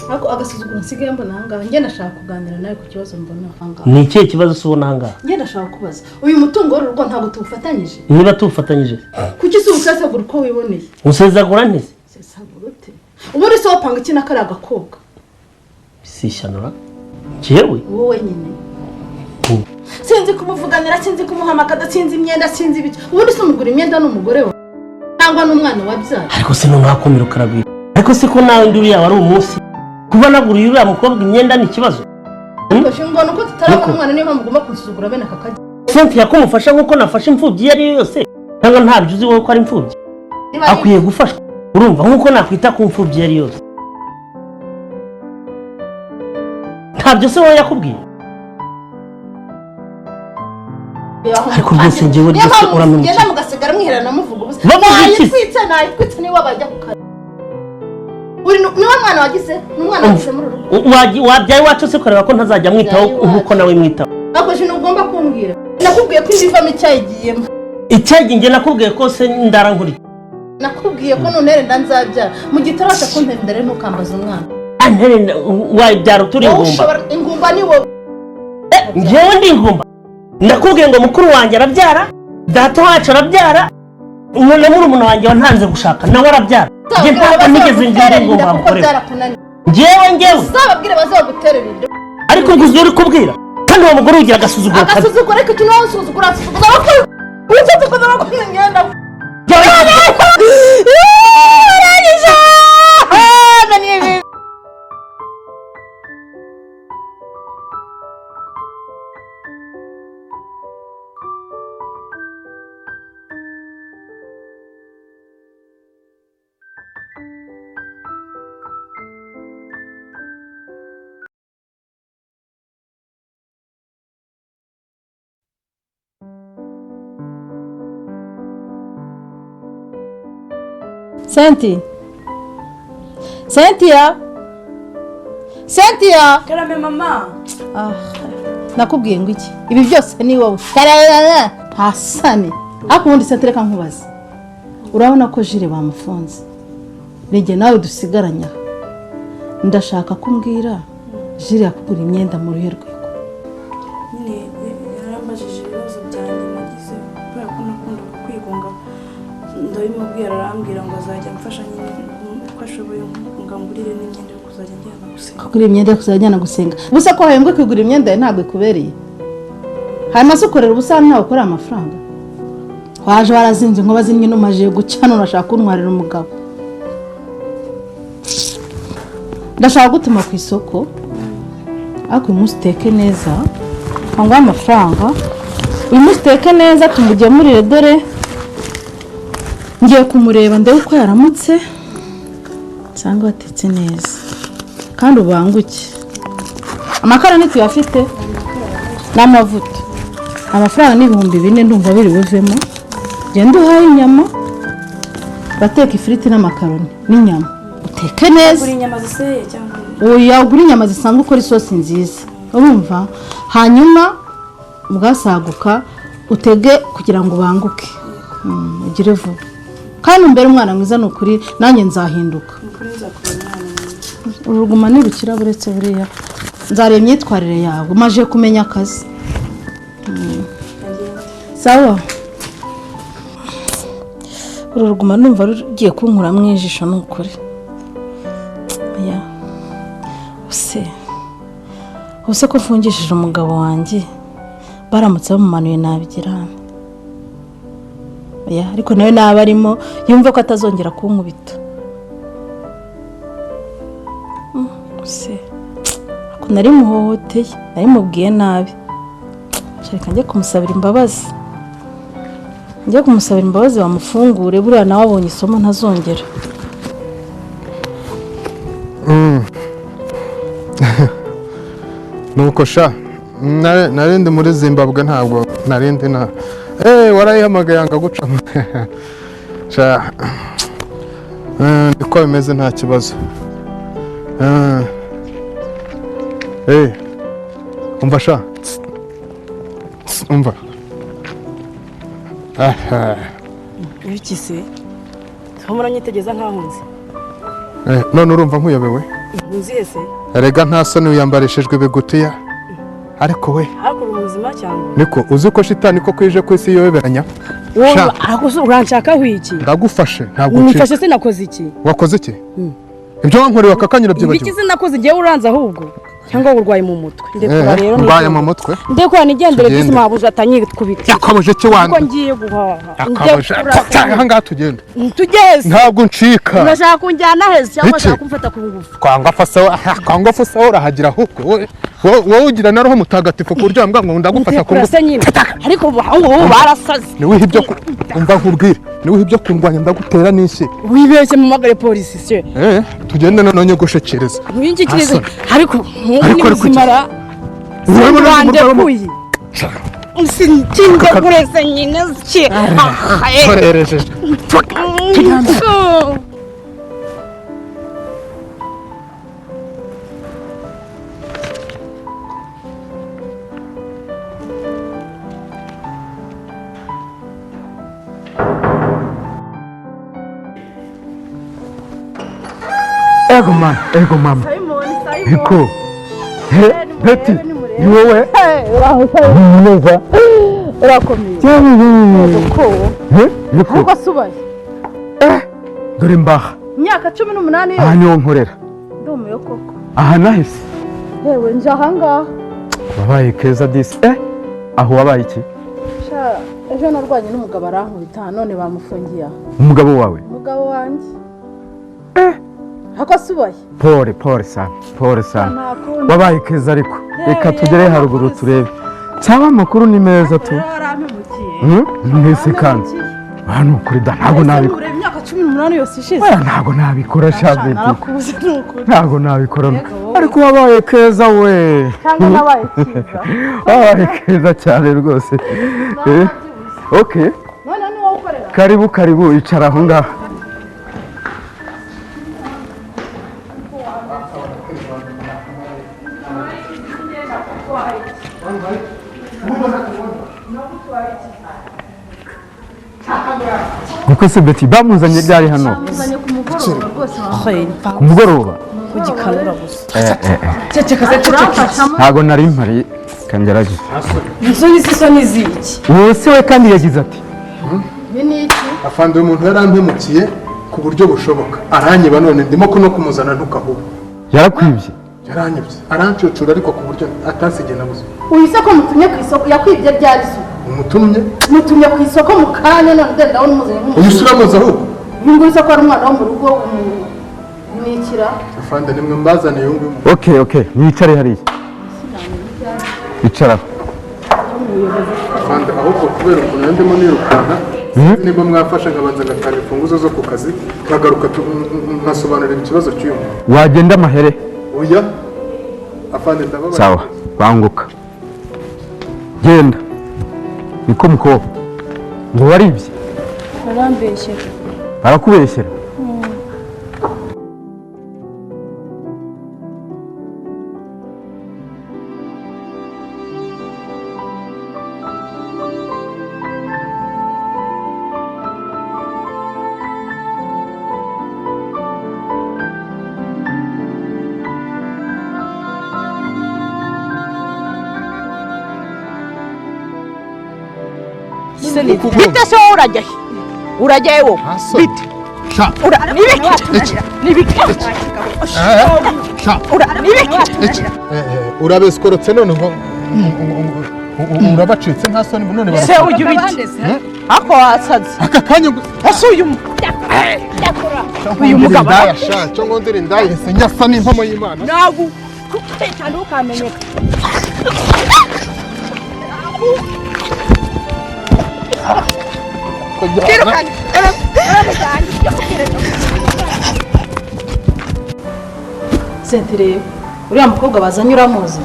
Ariko agasuzuguro nsigaye mbona aha ngaha, njye ndashaka kuganira nawe ku kibazo mbona aha ngaha. Ni ikihe kibazo se ubona aha ngaha? Njye ndashaka kubaza, uyu mutungo w'urugo ntabwo tuwufatanyije? Niba tuwufatanyije kuki si uwusesagura uko wiboneye? Usesagura nte se? Usesagura ute? Ubundi se wapanga iki na kariya gakobwa? Si ishyano njyewe? Wowe nyine. Sinzi kumuvuganira, sinzi kumuhamagara, sinzi imyenda, sinzi ibiki. Ubundi se umugura imyenda n'umugore we cyangwa n'umwana wabyaye? Ariko se noneho akumira ukaragwira. Ariko se ko nawe ndi uriya wari umunsi kuba naguriye uriya mukobwa imyenda ni ikibazo? Mbona uko tutarabona umwana, niyo mpamvu ugomba kunsuzugura bene aka kajya. Cynthia ko umufasha nk'uko nafashe imfubyi iyo ari yo yose, cyangwa ntabyo uzi wowe ko ari imfubyi? Akwiye gufashwa, urumva, nk'uko nakwita ku mfubyi iyo ari yose. Ntabyo se wowe yakubwiye? Ariko rwose njyewe rwose uramenya. Ngenda mugasigara mwiherana muvuga ubusa. Nayitwitse, nayitwitse niba bajya ku kazi. Uri niwe mwana wagize, n'umwana wagize muri urugo. Wabyaye iwacu se ukareba ko ntazajya mwitaho nkuko nawe mwitaho. Ariko je ntugomba kumbwira. Nakubwiye ko indivamo icyayi igiyemo. Icyayi nge nakubwiye ko se ndarankuriye. Nakubwiye ko nuntere ndanzabyara. Mu gitarasha kuntera imbere ntukambaza umwana. Antere wabyara uturi ingumba. Ingumba ni wowe. Njyewe ndi ingumba. Nakubwiye ngo mukuru wanjye arabyara, data wacu arabyara, na murumuna wanjye wantanze gushaka nawe arabyara. Njye ntabwo nigeze ngira ingumba mukorera. Njyewe uzababwire bazaguterera inda. Ariko ngo uzi uri kubwira kandi uwo mugore ugira agasuzuguro. Agasuzuguro ariko icyo nawe usuzugura asuzugura abakuru. Usuzugura abakuru imyenda. Senti, Cynthia, Cynthia. Karame mama. Ah, nakubwiye ngo iki? Ibi byose ni wowe. Kararara. Hasani. Ariko ubundi Cynthia reka nkubaze. Urabona ko Jire bamufunze. Nige nawe dusigaranye aha. Ndashaka kumbwira Jire yakugura imyenda mu ruhe rwego. Nyine yarambajije ibibazo byanjye nagize kubera ko nakundaga kwigunga. Ndabimubwira arambwira ngo azajya amfasha nyine uko ashoboye ngo angurire n'imyenda yo kuzajya njyana gusenga. Kugura imyenda yo kuzajya ajyana gusenga. Ubusa ko wahembwe kugura imyenda yawe ntabwo ikubereye. Hanyuma se ukorera ubusa ntawe ukorera amafaranga. Waje warazinze inkuba zimwe n'umaje guca none urashaka kuntwarira umugabo. Ndashaka gutuma ku isoko ariko uyu munsi uteke neza nguhe amafaranga. Uyu munsi uteke neza tumugemurire dore ngiye kumureba ndebe uko yaramutse nsanga watetse neza kandi ubanguke. Amakara ntituyafite n'amavuta. Amafaranga ni 4000 ndumva biri buvemo. Genda uhaye inyama bateka ifiriti n'amakaroni n'inyama uteke neza. Ugura inyama ziseye cyangwa Oya, ugura inyama zisanzwe ukora isosi nziza urumva, hanyuma bwasaguka utege kugira ngo ubanguke. Ugire vuba kandi umbere umwana mwiza ni ukuri nanjye nzahinduka. Ukuri nzakubona umwana mwiza. Uruguma nirukira buretse buriya nzareba imyitwarire yawe maje kumenya akazi. Sawa. Uru ruguma numva rugiye kunkura mu ijisho ni ukuri. Oya. Use ko mfungishije umugabo wanjye baramutse bamumanuye nabigira. Oya, ariko nawe naba arimo yumve ko atazongera kunkubita. Use ko nari muhohoteye, nari mubwiye nabi. Reka njye kumusabira imbabazi. Njye kumusabira imbabazi bamufungure buriya nawe abonye isomo ntazongera. Nuko sha narindi muri Zimbabwe ntabwo narindi na warayihamagaye anga guca. Sha niko bimeze nta kibazo. Umva sha. Umva. Ibiki se? Muranyitegereza nkaho nzi. None urumva nkuyobewe? Ntuziye se? Erega nta soni wiyambarishijwe ibigutiya. Ariko we Ariko uri muzima cyangwa? Niko uzi ko shitani ko kwije ku isi yobeberanya? Wowe ariko uranshakaho iki? Ndagufashe ntabwo ncika. Umfashe se nakoze iki? Wakoze iki? Ibyo wankoreye akakanyura byibagiwe. Ibiki se nakoze ngiye uranza ahubwo? Cyangwa urwaye mu mutwe? Ndekura rero. Urwaye mu mutwe? Ndekura nigendere disi mabuze atanyikubita. Yakabuje ki wanjye? Kuko ngiye guhaha. Yakabuje. Aha ngaha tugende. Tugeze. Ntabwo ncika. Urashaka kunjyana heza cyangwa ushaka kumfata ku ngufu? Kwanga fasa, kwanga fasa urahagira ahubwo. Wowe ugira na roho mutagatifu ku buryo wambwa ngo ndagufata ku ngufu. Ariko ubu barasaze. Niwe ibyo umva nkubwire. Niwe ibyo kundwanya ndagutera n'inshyi. Wibeshye mu magare polisi se. Tugende none nyogoshekereza. Mwinjikirize ariko ni muzimara. Urandekuye. Sintinda kurese nyine ki. Korereje. Ego mama, ego mama. Iko. He, Betty, ni wowe? Neza. Urakomeye. Ko. He, niko. Ariko subaye. Dore mbaha. Imyaka 18 yo. Aha niho nkorera. Ndumiwe koko. Aha nahise. Yewe nje aha ngaha. Wabaye keza disi. Aho wabaye iki? Sha, Ejo narwanye n'umugabo arankubita, none bamufungiye aho. Umugabo wawe? Umugabo wanjye. Hako subaye. Pole pole sana, pole sana. Nta kundi. Wabaye keza ariko. Reka tugere haruguru turebe. Cyangwa amakuru ni meza tu. Mwese kandi. Hano kuri da ntabwo nabikora. Ureba imyaka 18 yose ishize. Oya, ntabwo nabikora sha Beti. Narakubuze ni ukuri. Ntabwo nabikora. Ariko wabaye keza we. Cyangwa nabaye cyiza. Wabaye keza cyane rwose. Okay. None ni wowe ukorera. Karibu karibu, icara aho ngaho. Kuko se Beti bamuzanye ryari hano? Bamuzanye ku mugoroba rwose. Ku mugoroba? Kugikanura gusa. Ceceka se, ceceka. Ntabwo nari mpari kangerageza. Inzu y'isi ni iziki? Uwo se we kandi yagize ati Ibi ni iki? Afande, uyu muntu yarampemukiye ku buryo bushoboka, aranyiba, none ndimo no kumuzana ntukahuba. Yarakwibye? Yaranyibye, arancucura, ariko ku buryo atansigiye na buze. Uyu se ko mutumye ku isoko yakwibye ryari se? Umutumye? Mutumye ku isoko mu kanya, none ndenda ndabona umuzanye nk'umuntu. Uyu se uramuzi ahubwo? Uyu nguyu se ko ari umwana wo mu rugo umwikira? Afande, nimwe mbazaniye uyu nguyu. Okay okay, mwicare hariya. Icara. Afande, ahubwo kubera ukuntu ndimo nirukanka, niba mwafasha nkabanza ngatanga imfunguzo zo ku kazi, nkagaruka nkasobanurira ikibazo cy'uyu muntu. Wagenda amahere. Oya afande, ndababaye. Sawa, banguka. Genda. Niko mukobwa. Ngo waribye? Barambeshyera. Barakubeshyera? Bite se wowe, urajya he? Urajya he wowe? Bite? Nibiki? Nibiki? Urabesikorotse none ngo urabacitse, nta soni none. Se ujya ubite? Ako wasaze. Aka kanya. Ese uyu uyu mugabo cyo ngo ndire indaya se nyasa n'impamo y'Imana. Nagu cyane ukamenyeka. Sentire, uriya mukobwa bazanye uramuzi?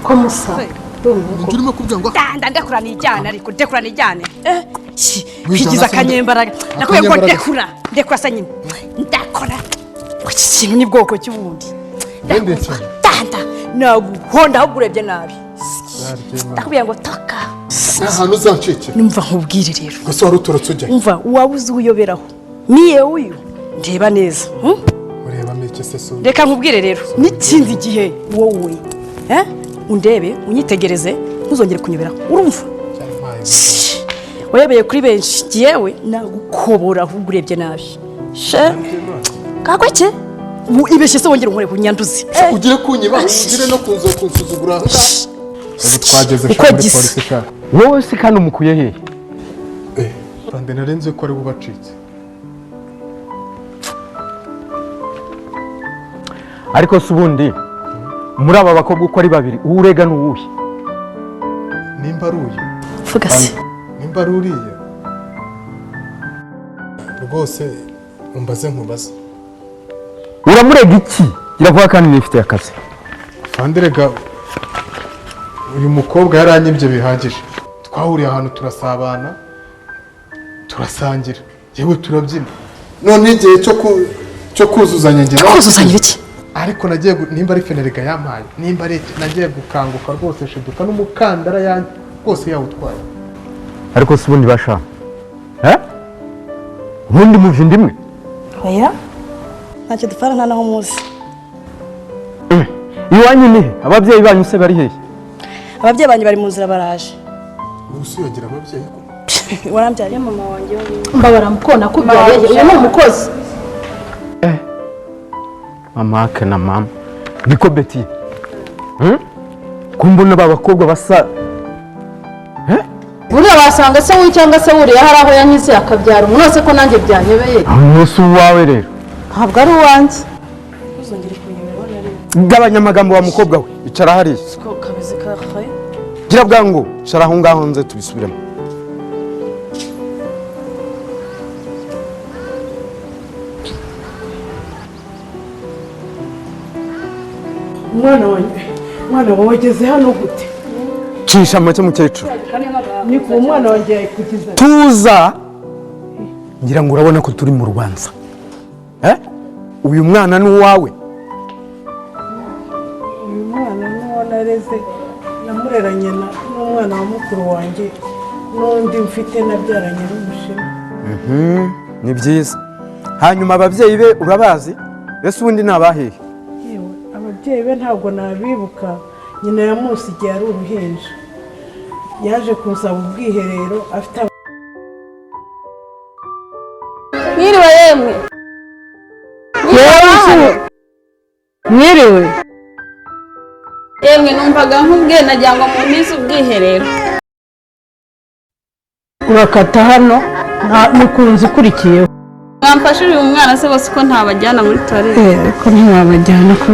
Ko musa. Urimo kuvuga ngo Danda, ndekura nijyane, ariko ndekura nijyane. Kwigiza akanyembaraga. Nakubwiye ngo ndekura, ndekura sa nyine. Ndakora. Iki kintu ni bwoko cy'ubundi. Danda, naguhonda ahubwo urebye nabi. Ndakubwiye ngo toka. Ahantu uzacikira. Numva nkubwire rero. Gusa wari uturutse ujya. Umva, wabuze uyoberaho. Niye uyu ndeba neza. Ureba meke se so. Reka nkubwire rero, n'ikindi gihe wowe undebe unyitegereze, ntuzongere kunyoberaho, urumva? Wayobeye kuri benshi, yewe nagukobora ahubwo urebye nabi. She kakweke ibeshye se wongere unkore kunyanduzi. Ugire kunyiba, ugire no kunzo kunsuzugura. Ubu twageze uko muri gisa. polisi sha. Wowe se kandi umukuye hehe? Afande, narenze ko ari bubacitse. Ariko se ubundi muri aba bakobwa uko ari babiri, uwo urega ni uwuhe? Nimba ari uyu. Vuga se. Nimba ari uriya. Rwose umbaze nkubaze. Uramurega iki? Iravuga kandi nifite akazi. Afande, rega uyu mukobwa yaranyibye bihagije. Twahuriye ahantu turasabana, turasangira, yewe turabyina. None igihe cyo kuzuzanya njye nawe. Kuzuzanya iki? Ariko nagiye nimba ari fenerega yampaye, nimba ari nagiye gukanguka rwose shiduka n'umukandara yanjye rwose yawutwaye. Ariko se ubundi basha. Ubundi muva indimwe? Oya. Ntacyo dupfana, nta naho muzi. Iwanyu ni he? Ababyeyi banyu se bari hehe? Ababyeyi banyu bari mu nzira baraje. Ubu se uyagira ababyeyi ko? Warambyaye mama wanjye. Mbabara mukona kubyaye, uyu ni umukozi. Mama ke na mama. Niko Beti. Kumbona ba bakobwa basa. Buriya wasanga se wuyu cyangwa se wuriya hari aho yanyuze akabyara umuntu wese, ko nanjye byanyobeye. Aho si uwawe rero? Ntabwo ari uwanjye. Ntuzongere kunyoberaho na rimwe. Gabanya amagambo wa mukobwa we, icara hariya. Siko kabizi kahaye. Gira bwangu, icara aho ngaho nze tubisubiremo. Umwana wanjye, umwana wawe ageze hano gute? Cisha make, mukecuru. Ni ku mwana wanjye yayikugize? Tuza, ngira ngo urabona ko turi mu rubanza. Eh? Uyu mwana ni uwawe? Uyu mwana n'uwo nareze, namureranye n'umwana wa mukuru wanjye n'undi mfite nabyaranye n'umushinwa. Ni byiza. Hanyuma ababyeyi be urabazi? Ese ubundi ni abahehe? Yewe, ababyeyi be ntabwo nabibuka. Nyina yamusigiye ari uruhinja, yaje kunsaba ubwiherero afite Mwiriwe yemwe. Yewe, mwiriwe. Yemwe, numvaga nkubwiye nagira ngo muntize ubwiherero. Urakata hano ni ku nzu ikurikiyeho. Mwamfashije uyu mwana se bose ko ntabajyana muri toilette? Ariko ntiwabajyana ko.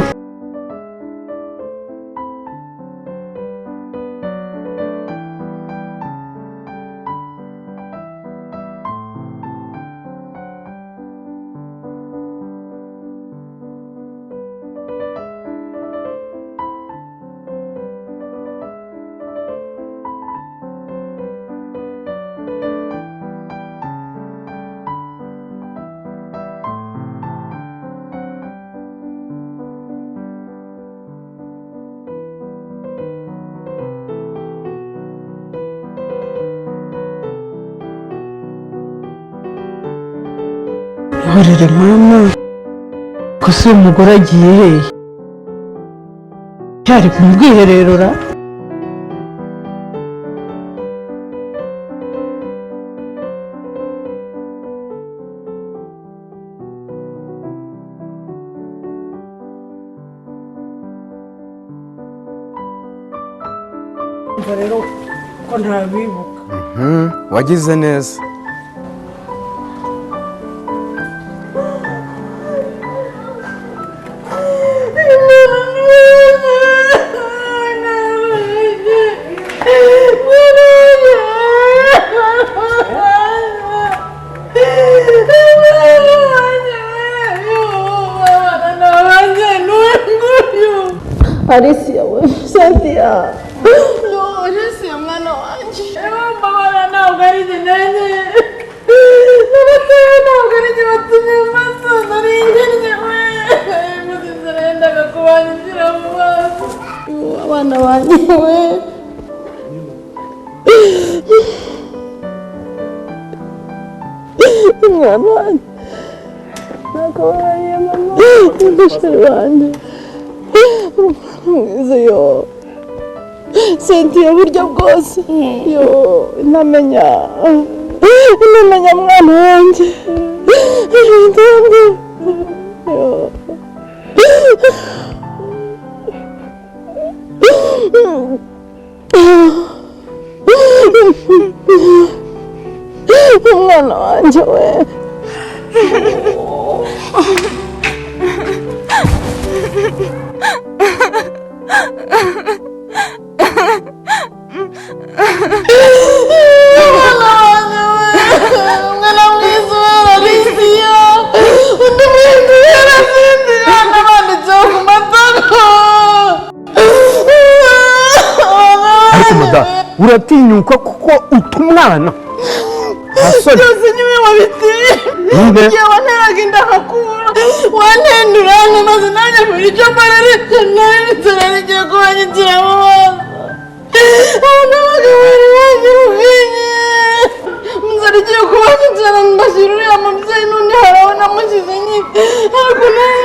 Horere mama, ko se uyu mugore agiye hehe? Cyari mu bwiherero ra? Umva rero ko ntabibuka. Wagize neza. Alicia we, Cynthia. No, Alicia mwana wanjye. Mbabara, ntabwo ari njye nanjye. N'abatoya ntabwo ari njye watumye mfata, nari ngennye we. Muzi inzara yendaga kubanyinjira mu maso. Abana banjye we. Umwana wanjye. Nakababariye mama. Umusheri wanjye. Umwana mwiza yo. Cynthia buryo bwose. Yo, ntamenya. Ntamenya mwana wanjye. Ndabwo. Yo. Umwana wanjye we. Umwana wanjye we. Umwana mwiza we Alicia. Undi mwiza we Cynthia. Nabanditseho ku matako. Ariko madamu, uratinyuka kuko uta umwana? Nta soni. Byose niwe wabiteye. Ninde? Igihe wanteraga inda nkakura, wantendura maze nanjye mbura icyo mbona, ariko nawe inzara igiye kubanyinjira mu maso. Abo n'abagabo bari banyirukanye, inzara igiye kubanyinjira, mbashyira uriya mubyeyi n'undi hari aho namushyize nyine, ariko nawe